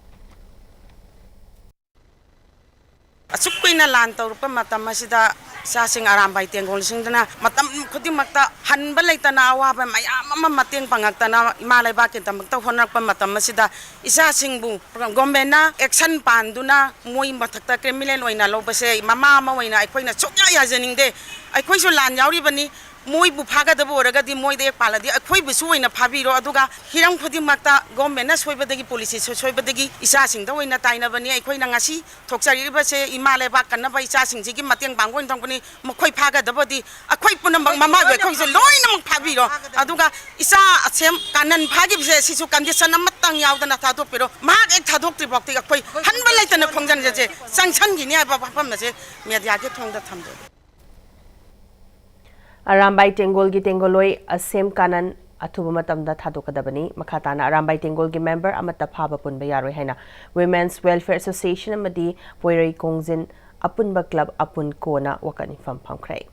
ꯑꯁꯨꯛ ꯀꯨꯏꯅ ꯂꯥꯟ ꯇꯧꯔꯛꯄ ꯃꯇꯝ ꯑꯁꯤꯗ ꯏꯆꯥꯁꯤꯡ ꯑꯔꯥꯝꯕꯥꯏ ꯇꯦꯡꯒꯣꯜꯁꯤꯡꯗꯨꯅ ꯃꯇꯝ ꯈꯨꯗꯤꯡꯃꯛꯇ ꯍꯟꯕ ꯂꯩꯇꯅ ꯑꯋꯥꯕ ꯃꯌꯥꯝ ꯑꯃ ꯃꯇꯦꯡ ꯄꯥꯡꯉꯛꯇꯅ ꯏꯃꯥ ꯂꯩꯕꯥꯛꯀꯤꯗꯃꯛꯇ ꯍꯣꯠꯅꯔꯛꯄ ꯃꯇꯝ ꯑꯁꯤꯗ ꯏꯆꯥꯁꯤꯡꯕꯨ ꯒꯣꯔꯃꯦꯟꯅ ꯑꯦꯛꯁꯟ ꯄꯥꯟꯗꯨꯅ ꯃꯣꯏ ꯃꯊꯛꯇ ꯀ꯭ꯔꯤꯃꯤꯅꯦꯜ ꯑꯣꯏꯅ ꯂꯧꯕꯁꯦ ꯃꯃꯥ ꯑꯃ ꯑꯣꯏꯅ ꯑꯩꯈꯣꯏꯅ ꯁꯨꯡꯌꯥ ꯌꯥꯖꯅꯤꯡꯗꯦ꯫ ꯑꯩꯈꯣꯏꯁꯨ ꯂꯥꯟ ꯌꯥꯎꯔꯤꯕꯅꯤ꯫ ꯃꯣꯏꯕꯨ ꯐꯥꯒꯗꯕ ꯑꯣꯏꯔꯒꯗꯤ ꯃꯣꯏꯗ ꯄꯥꯜꯂꯗꯤ ꯑꯩꯈꯣꯏꯕꯨꯁꯨ ꯑꯣꯏꯅ ꯐꯥꯕꯤꯔꯣ꯫ ꯑꯗꯨꯒ ꯍꯤꯔꯝ ꯈꯨꯗꯤꯡꯃꯛꯇ ꯒꯣꯔꯃꯦꯟꯅ ꯁꯣꯏꯕꯗꯒꯤ, ꯄꯣꯂꯤꯁꯤ ꯁꯣꯏꯕꯗꯒꯤ ꯏꯆꯥꯁꯤꯡꯗ ꯑꯣꯏꯅ ꯇꯥꯏꯅꯕꯅꯤ꯫ ꯑꯩꯈꯣꯏꯅ ꯉꯁꯤ ꯊꯣꯛꯆꯔꯤꯕꯁꯦ ꯏꯃꯥ ꯂꯩꯕꯥꯛ ꯀꯟꯅꯕ ꯏꯆꯥꯁꯤꯡꯁꯤꯒꯤ ꯃꯇꯦꯡ ꯄꯥꯡꯕ ꯑꯣꯏꯅ ꯊꯣꯛꯄꯅꯤ꯫ ꯃꯈꯣꯏ ꯐꯥꯒꯗꯕꯗꯤ ꯑꯩꯈꯣꯏ ꯄꯨꯝꯅꯃꯛ ꯃꯃꯥ ꯑꯣꯏꯕ ꯑꯩꯈꯣꯏꯁꯦ ꯂꯣꯏꯅꯃꯛ ꯐꯥꯕꯤꯔꯣ꯫ ꯑꯗꯨꯒ ꯏꯆꯥ ꯑꯁꯦꯝ ꯀꯥꯅꯟ ꯐꯥꯈꯤꯕꯁꯦ ꯁꯤꯁꯨ ꯀꯟꯗꯤꯁꯟ ꯑꯃꯠꯇꯪ ꯌꯥꯎꯗꯅ ꯊꯥꯗꯣꯛꯄꯤꯔꯣ꯫ ꯃꯍꯥꯛ ꯍꯦꯛ ꯊꯥꯗꯣꯛꯇ꯭ꯔꯤ ꯐꯥꯎꯗꯤ ꯑꯩꯈꯣꯏ ꯍꯟꯕ ꯂꯩꯇꯅ ꯈꯣꯡꯖꯟꯒꯁꯦ ꯆꯪꯁꯟꯈꯤꯅꯤ ꯍꯥꯏꯕ ꯋꯥꯐꯝ ꯑꯁꯦ ꯃꯦꯗꯤꯌꯥꯒꯤ ꯊꯣꯡꯗ ꯊꯝꯖꯒꯦ꯫ ꯑꯔꯥꯝꯕꯥꯏ ꯇꯦꯡꯒꯣꯜꯒꯤ ꯇꯦꯡꯒꯣꯜꯂꯣꯏ ꯑꯁꯦꯝ ꯀꯥꯅꯟ ꯑꯊꯨꯕ ꯃꯇꯝꯗ ꯊꯥꯗꯣꯛꯀꯗꯕꯅꯤ꯫ ꯃꯈꯥ ꯇꯥꯅ ꯑꯔꯥꯝꯕꯥꯏ ꯇꯦꯡꯒꯣꯜꯒꯤ ꯃꯦꯝꯕꯔ ꯑꯃꯠꯇ ꯐꯥꯕ ꯄꯨꯟꯕ ꯌꯥꯔꯣꯏ ꯍꯥꯏꯅ Women's Welfare Association ꯑꯃꯗꯤ ꯄꯣꯏꯔꯩ ꯀꯣꯡꯖꯤꯟ ꯑꯄꯨꯟꯕ ꯀ꯭ꯂꯕ ꯑꯄꯨꯟ ꯀꯣꯅ ꯋꯥꯀꯠ ꯃꯤꯐꯝ ꯐꯝꯈ꯭ꯔꯦ꯫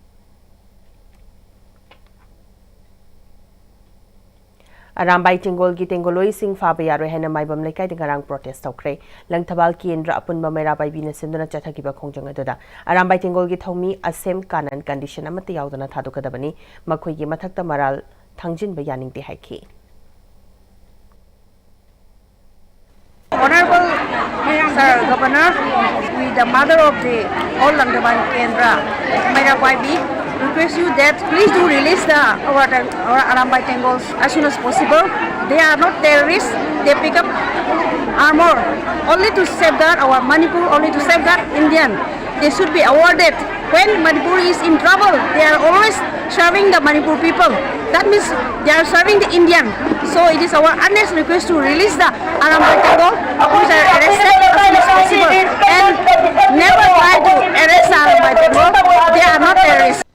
ꯑꯔꯥꯝꯕꯥꯏ ꯇꯦꯡꯒꯣꯜꯒꯤ ꯇꯦꯡꯒꯣꯜꯂꯣꯏꯁꯤꯡ ꯐꯥꯕ ꯌꯥꯔꯣꯏ ꯍꯥꯏꯅ ꯃꯥꯏꯕꯝ ꯂꯩꯀꯥꯏꯗ ꯉꯔꯥꯡ ꯄ꯭ꯔꯣꯇꯦꯁ ꯇꯧꯈ꯭ꯔꯦ꯫ ꯂꯪꯊꯕꯥꯜ ꯀꯦꯟꯗ꯭ꯔ ꯑꯄꯨꯟꯕ ꯃꯩꯔꯥ ꯄꯥꯏꯕꯤꯅ ꯁꯤꯟꯗꯨꯅ ꯆꯠꯊꯈꯤꯕ ꯈꯣꯡꯖꯪ ꯑꯗꯨꯗ ꯑꯔꯥꯝꯕꯥꯏ ꯇꯦꯡꯒꯣꯜꯒꯤ ꯊꯧꯃꯤ ꯑꯁꯦꯝ ꯀꯥꯅꯟ ꯀꯟꯗꯤꯁꯟ ꯑꯃꯠꯇ ꯌꯥꯎꯗꯅ ꯊꯥꯗꯣꯛꯀꯗꯕꯅꯤ꯫ ꯃꯈꯣꯏꯒꯤ ꯃꯊꯛꯇ ꯃꯔꯥꯜ ꯊꯥꯡꯖꯤꯟꯕ ꯌꯥꯅꯤꯡꯗꯦ ꯍꯥꯏꯈꯤ꯫ Honorable Sir Governor, with the mother of the all Langdaban Kendra, Maira Waibi, request you that please do release the our, our Arambai Tengols as soon as possible. They are not terrorists. They pick up armor only to safeguard our Manipur, only to safeguard Indian. They should be awarded. When Manipur is in trouble, they are always Serving the Manipur people. That means they are serving the Indian. So it is our earnest request to release the Arambai Tenggol, who is arrested as soon as possible, and never try to arrest Arambai Tenggol. They are not terrorists.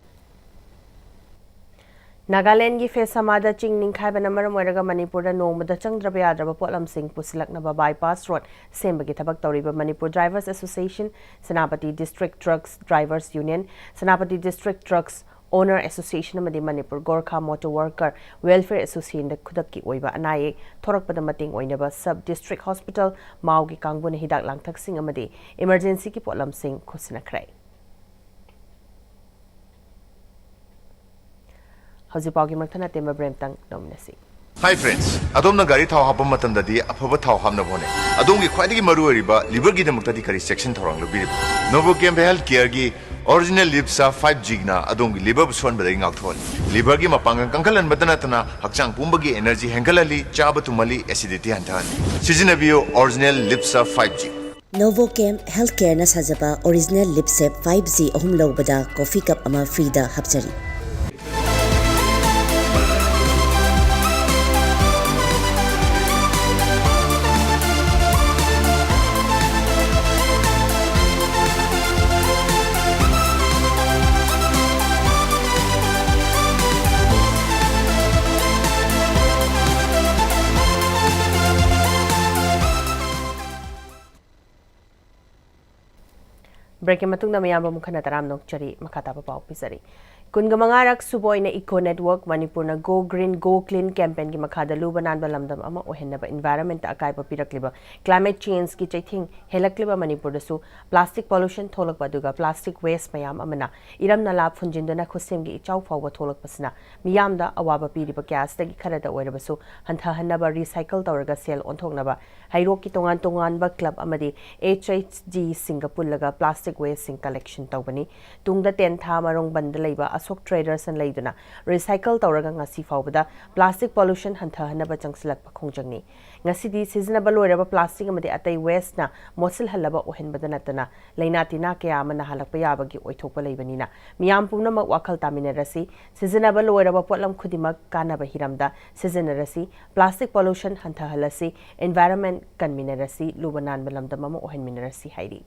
ꯅꯥꯒꯥꯂꯦꯟꯒꯤ ꯐꯦꯁꯥꯃꯥꯗ ꯆꯤꯡ ꯅꯤꯡꯈꯥꯏꯕꯅ ꯃꯔꯝ ꯑꯣꯏꯔꯒ ꯃꯅꯤꯄꯨꯔꯗ ꯅꯣꯡꯃꯗ ꯆꯪꯗ꯭ꯔꯕ ꯌꯥꯗ꯭ꯔꯕ ꯄꯣꯠꯂꯝꯁꯤꯡ ꯄꯨꯁꯤꯜꯂꯛꯅꯕ ꯕꯥꯏꯄꯥꯁ ꯔꯣꯗ ꯁꯦꯝꯕꯒꯤ ꯊꯕꯛ ꯇꯧꯔꯤꯕ Manipur drivers association, Senapati district trucks drivers union, Senapati district trucks owner association ꯑꯃꯗꯤ Manipur Gorkha motor worker welfare ꯑꯦꯁꯣꯁꯤꯌꯦꯁꯟꯗ ꯈꯨꯗꯛꯀꯤ ꯑꯣꯏꯕ ꯑꯅꯥ ꯑꯌꯦꯛ ꯊꯣꯔꯛꯄꯗ ꯃꯇꯦꯡ ꯑꯣꯏꯅꯕ ꯁꯕ ꯗꯤꯁꯇ꯭ꯔꯤꯛ ꯍꯣꯁꯄꯤꯇꯥꯜ ꯃꯥꯎꯒꯤ ꯀꯥꯡꯕꯨꯅ ꯍꯤꯗꯥꯛ ꯂꯥꯡꯊꯛꯁꯤꯡ ꯑꯃꯗꯤ ꯏꯃꯔꯖꯦꯟꯁꯤꯒꯤ ꯄꯣꯠꯂꯝꯁꯤꯡ ꯈꯨꯠꯁꯤꯟꯅꯈ꯭ꯔꯦ꯫ ꯍꯧꯖꯤꯛ ꯄꯥꯎꯒꯤ ꯃꯊꯪ ꯑꯇꯦꯟꯕ ꯕ꯭ꯔꯦꯛ ꯑꯃꯇꯪ ꯂꯧꯃꯤꯟꯅꯁꯤ꯫ Hi friends, ꯑꯗꯣꯝꯅ ꯒꯥꯔꯤ ꯊꯥꯎ ꯍꯥꯞꯄ ꯃꯇꯝꯗꯗꯤ ꯑꯐꯕ ꯊꯥꯎ ꯍꯥꯞꯅꯕ ꯍꯣꯠꯅꯩ꯫ ꯑꯗꯣꯝꯒꯤ ꯈ꯭ꯋꯥꯏꯗꯒꯤ ꯃꯔꯨꯑꯣꯏꯔꯤꯕ ꯂꯤꯚꯔꯒꯤꯗꯃꯛꯇꯗꯤ ꯀꯔꯤ ꯆꯦꯛꯁꯤꯟ ꯊꯧꯔꯥꯡ ꯂꯧꯕꯤꯔꯤꯕ? ꯅꯣꯚꯣꯀꯦꯝ ꯍꯦꯜꯊ ꯀꯦꯌꯔꯒꯤ ꯑꯣꯔꯤꯖꯤꯅꯦꯜ ꯂꯤꯞꯁꯥ ꯐꯥꯏꯚ ꯖꯤꯅ ꯑꯗꯣꯝꯒꯤ ꯂꯤꯚꯔꯕꯨ ꯁꯣꯛꯍꯟꯕꯗꯒꯤ ꯉꯥꯛꯊꯣꯛꯍꯜꯂꯤ꯫ ꯂꯤꯚꯔꯒꯤ ꯃꯄꯥꯡꯒꯜ ꯀꯟꯈꯠꯍꯟꯕꯇ ꯅꯠꯇꯅ ꯍꯛꯆꯥꯡ ꯄꯨꯝꯕꯒꯤ ꯑꯦꯅꯔꯖꯤ ꯍꯦꯟꯒꯠꯍꯜꯂꯤ, ꯆꯥꯕ ꯇꯨꯝꯍꯜꯂꯤ, ꯑꯦꯁꯤꯗꯤꯇꯤ ꯍꯟꯊꯍꯜꯂꯤ꯫ ꯁꯤꯖꯤꯟꯅꯕꯤꯌꯨ ꯑꯣꯔꯤꯖꯤꯅꯦꯜ ꯂꯤꯞꯁꯥ ꯐꯥꯏꯚ ꯖꯤ꯫ Novocam Healthcareꯅ ꯁꯥꯖꯕ ꯑꯣꯔꯤꯖꯤꯅꯦꯜ ꯂꯤꯞꯁꯦꯞ ꯐꯥꯏꯚ ꯖꯤ ꯑꯍꯨꯝ ꯂꯧꯕꯗ ꯀꯣꯐꯤ ꯀꯞ ꯑꯃ ꯐ꯭ꯔꯤꯗ ꯍꯥꯞꯆꯔꯤ꯫ ꯕ꯭ꯔꯦꯛꯀꯤ ꯃꯇꯨꯡꯗ ꯃꯌꯥꯝꯕꯨ ꯑꯃꯨꯛ ꯍꯟꯅ ꯇꯔꯥꯝꯅ ꯑꯣꯛꯆꯔꯤ꯫ ꯃꯈꯥ ꯇꯥꯕ ꯄꯥꯎ ꯄꯤꯖꯔꯤ꯫ ꯀꯨꯟꯒ ꯃꯉꯥꯔꯛ ꯁꯨꯕ ꯑꯣꯏꯅ ꯏꯀꯣ ꯅꯦꯠꯋꯥꯔꯛ ꯃꯅꯤꯄꯨꯔꯅ ꯒꯣ ꯒ꯭ꯔꯤꯟ ꯒꯣ ꯀ꯭ꯂꯤꯟ ꯀꯦꯝꯄꯦꯟꯒꯤ ꯃꯈꯥꯗ ꯂꯨꯕ ꯅꯥꯟꯕ ꯂꯝꯗꯝ ꯑꯃ ꯑꯣꯏꯍꯟꯅꯕ ꯏꯟꯚꯥꯏꯔꯟꯃꯦꯟꯇ ꯑꯀꯥꯏꯕ ꯄꯤꯔꯛꯂꯤꯕ ꯀ꯭ꯂꯥꯏꯃꯦꯠ ꯆꯦꯟꯖꯀꯤ ꯆꯩꯊꯦꯡ ꯍꯦꯜꯂꯛꯂꯤꯕ ꯃꯅꯤꯄꯨꯔꯗꯁꯨ ꯄ꯭ꯂꯥꯁꯇꯤꯛ ꯄꯣꯂꯨꯁꯟ ꯊꯣꯛꯂꯛꯄ ꯑꯗꯨꯒ ꯄ꯭ꯂꯥꯁꯇꯤꯛ ꯋꯦꯁ ꯃꯌꯥꯝ ꯑꯃꯅ ꯏꯔꯝ ꯅꯂꯥ ꯐꯨꯟꯖꯤꯟꯗꯨꯅ ꯈꯨꯠꯁꯦꯝꯒꯤ ꯏꯆꯥꯎ ꯐꯥꯎꯕ ꯊꯣꯛꯂꯛꯄꯁꯤꯅ ꯃꯤꯌꯥꯝꯗ ꯑꯋꯥꯕ ꯄꯤꯔꯤꯕ ꯀꯌꯥ ꯑꯁꯤꯗꯒꯤ ꯈꯔꯗ ꯑꯣꯏꯔꯕꯁꯨ ꯍꯟꯊꯍꯟꯅꯕ ꯔꯤꯁꯥꯏꯀꯜ ꯇꯧꯔꯒ ꯁꯦꯜ ꯑꯣꯟꯊꯣꯛꯅꯕ ꯍꯩꯔꯣꯛꯀꯤ ꯇꯣꯉꯥꯟ ꯇꯣꯉꯥꯟꯕ ꯀ꯭ꯂꯕ ꯑꯃꯗꯤ ꯑꯦꯆ ꯑꯩꯆ ꯖꯤꯁꯤꯡꯒ ꯄꯨꯜꯂꯒ ꯄ꯭ꯂꯥꯁꯇꯤꯛ ꯋꯦꯁꯁꯤꯡ ꯀꯂꯦꯛꯁꯟ ꯇꯧꯕꯅꯤ꯫ ꯇꯨꯡꯗ ꯇꯦꯟꯊꯥ ꯃꯔꯣꯡꯕꯟꯗ ꯂꯩꯕ ꯑꯁꯣꯛ ꯇ꯭ꯔꯦꯗꯔꯁꯅ ꯂꯩꯗꯨꯅ ꯔꯤꯁꯥꯏꯀꯜ ꯇꯧꯔꯒ ꯉꯁꯤ ꯐꯥꯎꯕꯗ ꯄ꯭ꯂꯥꯁꯇꯤꯛ ꯄꯣꯂꯨꯁꯟ ꯍꯟꯊꯍꯟꯅꯕ ꯆꯪꯁꯤꯜꯂꯛꯄ ꯈꯣꯡꯖꯪꯅꯤ꯫ ꯉꯁꯤꯗꯤ ꯁꯤꯖꯤꯟꯅꯕ ꯂꯣꯏꯔꯕ ꯄ꯭ꯂꯥꯁꯇꯤꯛ ꯑꯃꯗꯤ ꯑꯇꯩ ꯋꯦꯁꯅ ꯃꯣꯠꯁꯤꯜꯍꯜꯂꯕ ꯑꯣꯏꯍꯟꯕꯗ ꯅꯠꯇꯅ ꯂꯥꯏꯅꯥ ꯇꯤꯟꯅꯥ ꯀꯌꯥ ꯑꯃ ꯅꯥꯍꯜꯂꯛꯄ ꯌꯥꯕꯒꯤ ꯑꯣꯏꯊꯣꯛꯄ ꯂꯩꯕꯅꯤꯅ ꯃꯤꯌꯥꯝ ꯄꯨꯝꯅꯃꯛ ꯋꯥꯈꯜ ꯇꯥꯃꯤꯟꯅꯔꯁꯤ꯫ ꯁꯤꯖꯤꯟꯅꯕ ꯂꯣꯏꯔꯕ ꯄꯣꯠꯂꯝ ꯈꯨꯗꯤꯡꯃꯛ ꯀꯥꯟꯅꯕ ꯍꯤꯔꯝꯗ ꯁꯤꯖꯤꯟꯅꯔꯁꯤ꯫ ꯄ꯭ꯂꯥꯁꯇꯤꯛ ꯄꯣꯂꯨꯁꯟ ꯍꯟꯊꯍꯜꯂꯁꯤ꯫ ꯏꯟꯚꯥꯏꯔꯟꯃꯦꯟ ꯀꯟꯃꯤꯟꯅꯔꯁꯤ꯫ ꯂꯨꯕ ꯅꯥꯟꯕ ꯂꯝꯗꯝ ꯑꯃ ꯑꯣꯏꯍꯟꯃꯤꯟꯅꯔꯁꯤ ꯍꯥꯏꯔꯤ꯫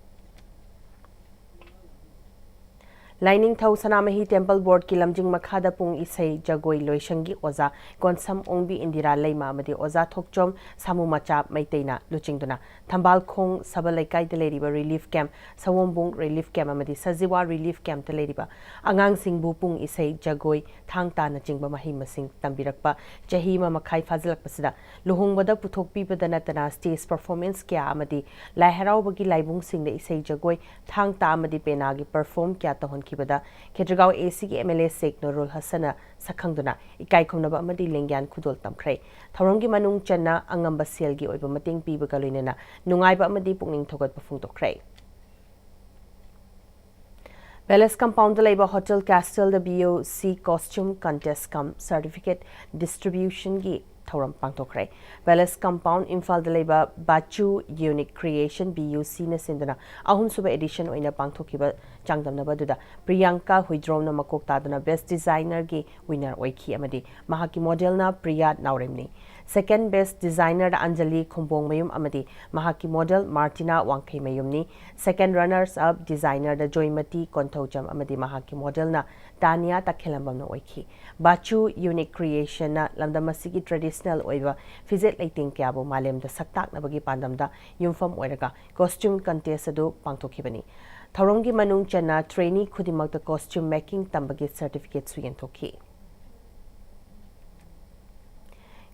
ꯂꯥꯏꯅꯤꯡꯊꯧ ꯁꯅꯥꯃꯍꯤ ꯇꯦꯝꯄꯜ ꯕꯣꯔꯗꯀꯤ ꯂꯝꯖꯤꯡ ꯃꯈꯥꯗ ꯄꯨꯡ ꯏꯁꯩ ꯖꯒꯣꯏ ꯂꯣꯏꯁꯪꯒꯤ ꯑꯣꯖꯥ ꯀꯣꯟꯁꯝ ꯑꯣꯡꯕꯤ ꯏꯟꯗꯤꯔꯥ ꯂꯩꯃ ꯑꯃꯗꯤ ꯑꯣꯖꯥ ꯊꯣꯛꯆꯣꯝ ꯁꯥꯃꯨ ꯃꯆꯥ ꯃꯩꯇꯩꯅ ꯂꯨꯆꯤꯡꯗꯨꯅ ꯊꯝꯕꯥꯜꯈꯣꯡ ꯁꯕꯜ ꯂꯩꯀꯥꯏꯗ ꯂꯩꯔꯤꯕ ꯔꯤꯂꯤꯐ ꯀꯦꯝꯞ, ꯁꯑꯣꯝꯕꯨꯡ ꯔꯤꯂꯤꯐ ꯀꯦꯝꯞ ꯑꯃꯗꯤ ꯁꯖꯤꯋꯥ ꯔꯤꯂꯤꯐ ꯀꯦꯝꯞꯇ ꯂꯩꯔꯤꯕ ꯑꯉꯥꯡꯁꯤꯡꯕꯨ ꯄꯨꯡ ꯏꯁꯩ, ꯖꯒꯣꯏ, ꯊꯥꯡ ꯇꯥꯅꯆꯤꯡꯕ ꯃꯍꯩ ꯃꯁꯤꯡ ꯇꯝꯕꯤꯔꯛꯄ ꯆꯍꯤ ꯑꯃ ꯃꯈꯥꯏ ꯐꯥꯖꯤꯜꯂꯛꯄꯁꯤꯗ ꯂꯨꯍꯣꯡꯕꯗ ꯄꯨꯊꯣꯛꯄꯤꯕꯗ ꯅꯠꯇꯅ ꯁ꯭ꯇꯦꯖ ꯄꯔꯐꯣꯔꯃꯦꯟꯁ ꯀꯌꯥ ꯑꯃꯗꯤ ꯂꯥꯏ ꯍꯔꯥꯎꯕꯒꯤ ꯂꯥꯏꯕꯨꯡꯁꯤꯡꯗ ꯏꯁꯩ ꯖꯒꯣꯏ, ꯊꯥꯡ ꯇꯥ ꯑꯃꯗꯤ ꯄꯦꯅꯥꯒꯤ ꯄꯔꯐꯣꯔꯝ ꯀꯌꯥ ꯇꯧꯍꯟꯈꯤꯕꯗ ꯈꯦꯇ꯭ꯔꯤꯒꯥꯎ ꯑꯦ ꯁꯤꯒꯤ ꯑꯦꯝ ꯑꯦꯜ ꯑꯦ ꯁꯦꯈ ꯅꯨꯔꯨꯜ ꯍꯁꯟꯅ ꯁꯛꯈꯪꯗꯨꯅ ꯏꯀꯥꯏ ꯈꯨꯝꯅꯕ ꯑꯃꯗꯤ ꯂꯦꯡꯌꯥꯟ ꯈꯨꯗꯣꯜ ꯇꯝꯈ꯭ꯔꯦ꯫ ꯊꯧꯔꯝꯒꯤ ꯃꯅꯨꯡ ꯆꯟꯅ ꯑꯉꯝꯕ ꯁꯦꯜꯒꯤ ꯑꯣꯏꯕ ꯃꯇꯦꯡ ꯄꯤꯕꯒ ꯂꯣꯏꯅꯅ ꯅꯨꯡꯉꯥꯏꯕ ꯑꯃꯗꯤ ꯄꯨꯛꯅꯤꯡ ꯊꯧꯒꯠꯄ ꯐꯣꯡꯗꯣꯛꯈ꯭ꯔꯦ꯫ ꯄꯦꯂꯦꯁ ꯀꯝꯄꯥꯎꯟꯗ ꯂꯩꯕ ꯍꯣꯇꯦꯜ ꯀꯦꯁꯇꯜꯗ ꯕꯤ ꯑꯣ ꯁꯤ ꯀꯣꯁꯇ꯭ꯌꯨꯝ ꯀꯟꯇꯦꯁ ꯀꯝ ꯁꯔꯇꯤꯐꯤꯀꯦꯠ ꯗꯤꯁꯇ꯭ꯔꯤꯕ꯭ꯌꯨꯁꯟꯒꯤ ꯊꯧꯔꯝ ꯄꯥꯡꯊꯣꯛꯈ꯭ꯔꯦ꯫ ꯄꯦꯂꯦꯁ ꯀꯝꯄꯥꯎꯟ ꯏꯝꯐꯥꯜꯗ ꯂꯩꯕ ꯕꯥꯆꯨ ꯌꯨꯅꯤꯛ ꯀ꯭ꯔꯤꯌꯦꯁꯟ, ꯕꯤ ꯌꯨ ꯁꯤꯅ ꯁꯤꯟꯗꯨꯅ ꯑꯍꯨꯝꯁꯨꯕ ꯑꯦꯗꯤꯁꯟ ꯑꯣꯏꯅ ꯄꯥꯡꯊꯣꯛꯈꯤꯕ ꯆꯥꯡꯗꯝꯅꯕ ꯑꯗꯨꯗ ꯄ꯭ꯔꯤꯌꯥꯡꯀꯥ ꯍꯨꯏꯗ꯭ꯔꯣꯝꯅ ꯃꯀꯣꯛ ꯇꯥꯗꯨꯅ ꯕꯦꯁ ꯗꯤꯖꯥꯏꯅꯔꯒꯤ ꯋꯤꯟꯅꯔ ꯑꯣꯏꯈꯤ ꯑꯃꯗꯤ ꯃꯍꯥꯛꯀꯤ ꯃꯣꯗꯦꯜꯅ ꯄ꯭ꯔꯤꯌꯥ ꯅꯥꯎꯔꯦꯝꯅꯤ꯫ ꯁꯦꯀꯦꯟ ꯕꯦꯁ ꯗꯤꯖꯥꯏꯅꯔꯗ ꯑꯟꯖꯂꯤ ꯈꯨꯝꯕꯣꯡꯃꯌꯨꯝ ꯑꯃꯗꯤ ꯃꯍꯥꯛꯀꯤ ꯃꯣꯗꯦꯜ ꯃꯥꯔꯇꯤꯅꯥ ꯋꯥꯡꯈꯩꯃꯌꯨꯝꯅꯤ꯫ ꯁꯦꯀꯦꯟ ꯔꯅꯔꯁ ꯑꯞ ꯗꯤꯖꯥꯏꯅꯔꯗ ꯖꯣꯏꯃꯇꯤ ꯀꯣꯟꯊꯧꯖꯝ ꯑꯃꯗꯤ ꯃꯍꯥꯛꯀꯤ ꯃꯣꯗꯦꯜꯅ ꯇꯥꯅꯤꯌꯥ ꯇꯈꯦꯂꯝꯕꯝꯅ ꯑꯣꯏꯈꯤ꯫ ꯕꯥꯆꯨ ꯌꯨꯅꯤꯛ ꯀ꯭ꯔꯤꯌꯦꯁꯟꯅ ꯂꯝꯗꯝ ꯑꯁꯤꯒꯤ ꯇ꯭ꯔꯦꯗꯤꯁꯅꯦꯜ ꯑꯣꯏꯕ ꯐꯤꯖꯦꯠ ꯂꯩꯇꯦꯡ ꯀꯌꯥꯕꯨ ꯃꯥꯂꯦꯝꯗ ꯁꯛꯇꯥꯛꯅꯕꯒꯤ ꯄꯥꯟꯗꯝꯗ ꯌꯨꯝꯐꯝ ꯑꯣꯏꯔꯒ ꯀꯣꯁꯇ꯭ꯌꯨꯝ ꯀꯟꯇꯦꯁ ꯑꯗꯨ ꯄꯥꯡꯊꯣꯛꯈꯤꯕꯅꯤ꯫ ꯊꯧꯔꯝꯒꯤ ꯃꯅꯨꯡ ꯆꯟꯅ ꯇ꯭ꯔꯦꯅꯤ ꯈꯨꯗꯤꯡꯃꯛꯇ ꯀꯣꯁꯇ꯭ꯌꯨꯝ ꯃꯦꯀꯤꯡ ꯇꯝꯕꯒꯤ ꯁꯔꯇꯤꯐꯤꯀꯦꯠꯁꯨ ꯌꯦꯟꯊꯣꯛꯈꯤ꯫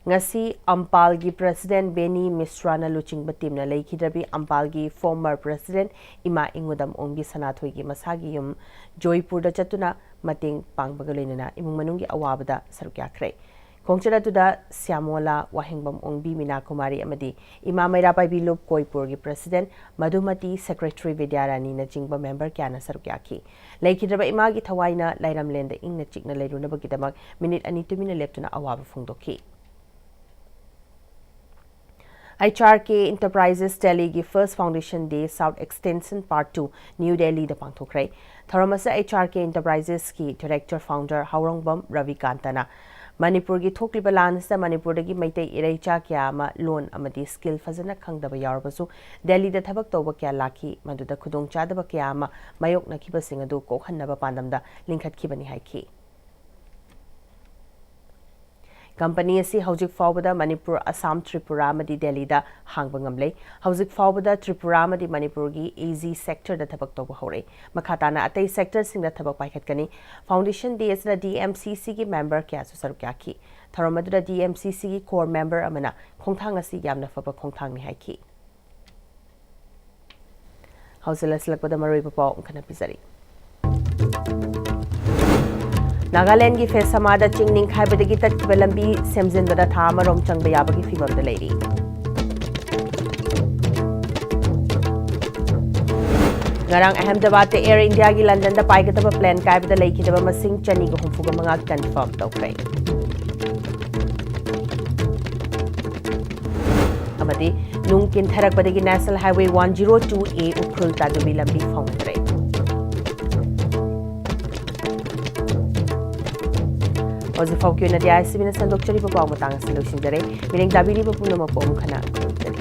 ꯉꯁꯤ ꯑꯝꯄꯥꯜꯒꯤ ꯄ꯭ꯔꯦꯁꯤꯗꯦꯟꯠ ꯕꯦꯅꯤ ꯃꯤꯁ꯭ꯔꯥꯅ ꯂꯨꯆꯤꯡꯕ ꯇꯤꯝꯅ ꯂꯩꯈꯤꯗ꯭ꯔꯕꯤ ꯑꯝꯄꯥꯜꯒꯤ ꯐꯣꯔꯃꯔ ꯄ꯭ꯔꯦꯁꯤꯗꯦꯟꯠ ꯏꯃꯥ ꯏꯉꯨꯗꯝ ꯑꯣꯡꯕꯤ ꯁꯅꯥꯊꯣꯏꯒꯤ ꯃꯁꯥꯒꯤ ꯌꯨꯝ ꯖꯣꯏꯄꯨꯔꯗ ꯆꯠꯇꯨꯅ ꯃꯇꯦꯡ ꯄꯥꯡꯕꯒ ꯂꯣꯏꯅꯅ ꯏꯃꯨꯡ ꯃꯅꯨꯡꯒꯤ ꯑꯋꯥꯕꯗ ꯁꯔꯨꯛ ꯌꯥꯈ꯭ꯔꯦ꯫ ꯈꯣꯡꯆꯠ ꯑꯗꯨꯗ ꯁ꯭ꯌꯥꯃꯣꯂꯥ, ꯋꯥꯍꯦꯡꯕꯝ ꯑꯣꯡꯕꯤ, ꯃꯤꯅꯥ ꯀꯨꯃꯥꯔꯤ ꯑꯃꯗꯤ ꯏꯃꯥ ꯃꯩꯔꯥ ꯄꯥꯏꯕꯤ ꯂꯨꯞ ꯀꯣꯏꯄꯨꯔꯒꯤ president ꯃꯙꯨꯃꯇꯤ, secretary ꯕꯤꯗ꯭ꯌꯥꯔꯥꯅꯤꯅꯆꯤꯡꯕ member ꯀꯌꯥꯅ ꯁꯔꯨꯛ ꯌꯥꯈꯤ꯫ ꯂꯩꯈꯤꯗ꯭ꯔꯕ ꯏꯃꯥꯒꯤ ꯊꯋꯥꯏꯅ ꯂꯥꯏꯔꯝꯂꯦꯟꯗ ꯏꯪꯅ ꯆꯤꯛꯅ ꯂꯩꯔꯨꯅꯕꯒꯤꯗꯃꯛ minute ꯑꯅꯤ ꯇꯨꯃꯤꯟꯅ ꯂꯦꯞꯇꯨꯅ ꯑꯋꯥꯕ ꯐꯣꯡꯗꯣꯛꯈꯤ꯫ H R K Enterprises Delhiꯒꯤ first foundation day South Extension Part two New Delhiꯗ ꯄꯥꯡꯊꯣꯛꯈ꯭ꯔꯦ꯫ ꯊꯧꯔꯝ ꯑꯁꯤ H R K Enterprisesꯀꯤ director founder ꯍꯥꯎꯔꯣꯡꯕꯝ ꯔꯕꯤꯀꯥꯟꯇꯅ ꯃꯅꯤꯄꯨꯔꯒꯤ ꯊꯣꯛꯂꯤꯕ ꯂꯥꯟ ꯑꯁꯤꯗ ꯃꯅꯤꯄꯨꯔꯗꯒꯤ ꯃꯩꯇꯩ ꯏꯔꯩꯆꯥ ꯀꯌꯥ ꯑꯃ ꯂꯣꯟ ꯑꯃꯗꯤ skill ꯐꯖꯅ ꯈꯪꯗꯕ ꯌꯥꯎꯔꯕꯁꯨ ꯗꯦꯜꯂꯤꯗ ꯊꯕꯛ ꯇꯧꯕ ꯀꯌꯥ ꯂꯥꯛꯈꯤ, ꯃꯗꯨꯗ ꯈꯨꯗꯣꯡꯆꯥꯗꯕ ꯀꯌꯥ ꯑꯃ ꯃꯥꯌꯣꯛꯅꯈꯤꯕꯁꯤꯡ ꯑꯗꯨ ꯀꯣꯛꯍꯟꯅꯕ ꯄꯥꯟꯗꯝꯗ ꯂꯤꯡꯈꯠꯈꯤꯕꯅꯤ ꯍꯥꯏꯈꯤ꯫ ꯀꯝꯄꯅꯤ ꯑꯁꯤ ꯍꯧꯖꯤꯛ ꯐꯥꯎꯕꯗ ꯃꯅꯤꯄꯨꯔ, ꯑꯁꯥꯝ, ꯇ꯭ꯔꯤꯄꯨꯔꯥ ꯑꯃꯗꯤ ꯗꯦꯜꯂꯤꯗ ꯍꯥꯡꯕ ꯉꯝꯂꯦ꯫ ꯍꯧꯖꯤꯛ ꯐꯥꯎꯕꯗ ꯇ꯭ꯔꯤꯄꯨꯔꯥ ꯑꯃꯗꯤ ꯃꯅꯤꯄꯨꯔꯒꯤ A G sectorꯗ ꯊꯕꯛ ꯇꯧꯕ ꯍꯧꯔꯦ꯫ ꯃꯈꯥ ꯇꯥꯅ ꯑꯇꯩ sectorꯁꯤꯡꯗ ꯊꯕꯛ ꯄꯥꯏꯈꯠꯀꯅꯤ꯫ Foundation day ꯑꯁꯤꯗ D M C Cꯒꯤ member ꯀꯌꯥꯁꯨ ꯁꯔꯨꯛ ꯌꯥꯈꯤ꯫ ꯊꯧꯔꯝ ꯑꯗꯨꯗ D M C Cꯒꯤ core member ꯑꯃꯅ ꯈꯣꯡꯊꯥꯡ ꯑꯁꯤ ꯌꯥꯝꯅ ꯐꯕ ꯈꯣꯡꯊꯥꯡꯅꯤ ꯍꯥꯏꯈꯤ꯫ ꯍꯧꯖꯤꯛ ꯂꯣꯏꯁꯤꯜꯂꯛꯄꯗ ꯃꯔꯨꯑꯣꯏꯕ ꯄꯥꯎ ꯑꯃꯨꯛ ꯍꯟꯅ ꯄꯤꯖꯔꯤ꯫ ꯅꯥꯒꯥꯂꯦꯟꯗꯒꯤ ꯐꯦꯁꯥꯃꯥꯗ ꯆꯤꯡ ꯅꯤꯡꯈꯥꯏꯕꯗꯒꯤ ꯇꯠꯈꯤꯕ ꯂꯝꯕꯤ ꯁꯦꯝꯖꯤꯟꯕꯗ ꯊꯥ ꯑꯃꯔꯣꯝ ꯆꯪꯕ ꯌꯥꯕꯒꯤ ꯐꯤꯚꯝꯗ ꯂꯩꯔꯤ꯫ ꯉꯔꯥꯡ ꯑꯍꯃꯗꯕꯥꯗꯇ Air Indiaꯒꯤ ꯂꯟꯗꯟꯗ ꯄꯥꯏꯒꯗꯕ plane ꯀꯥꯏꯕꯗ ꯂꯩꯈꯤꯗꯕ ꯃꯁꯤꯡ ꯆꯅꯤꯒ ꯍꯨꯝꯐꯨꯒ ꯃꯉꯥ confirm ꯇꯧꯈ꯭ꯔꯦ꯫ ꯑꯃꯗꯤ ꯅꯨꯡ ꯀꯤꯟꯊꯔꯛꯄꯗꯒꯤ National Highway one zero two A Ukhrul Tadubi ꯂꯝꯕꯤ ꯐꯥꯎꯅꯗ꯭ꯔꯦ꯫ ꯍꯧꯖꯤꯛ ꯐꯥꯎꯒꯤ ꯑꯣꯏꯅꯗꯤ I C Bꯅ ꯁꯟꯗꯣꯛꯆꯔꯤꯕ ꯄꯥꯎ ꯃꯇꯥꯡ ꯑꯁꯤ ꯂꯣꯏꯁꯤꯟꯖꯔꯦ꯫ ꯃꯤꯠꯌꯦꯡ ꯇꯥꯕꯤꯔꯤꯕ ꯄꯨꯝꯅꯃꯛꯄꯨ ꯑꯃꯨꯛ ꯍꯟꯅ ꯈꯨꯔꯨꯝꯖꯔꯤ꯫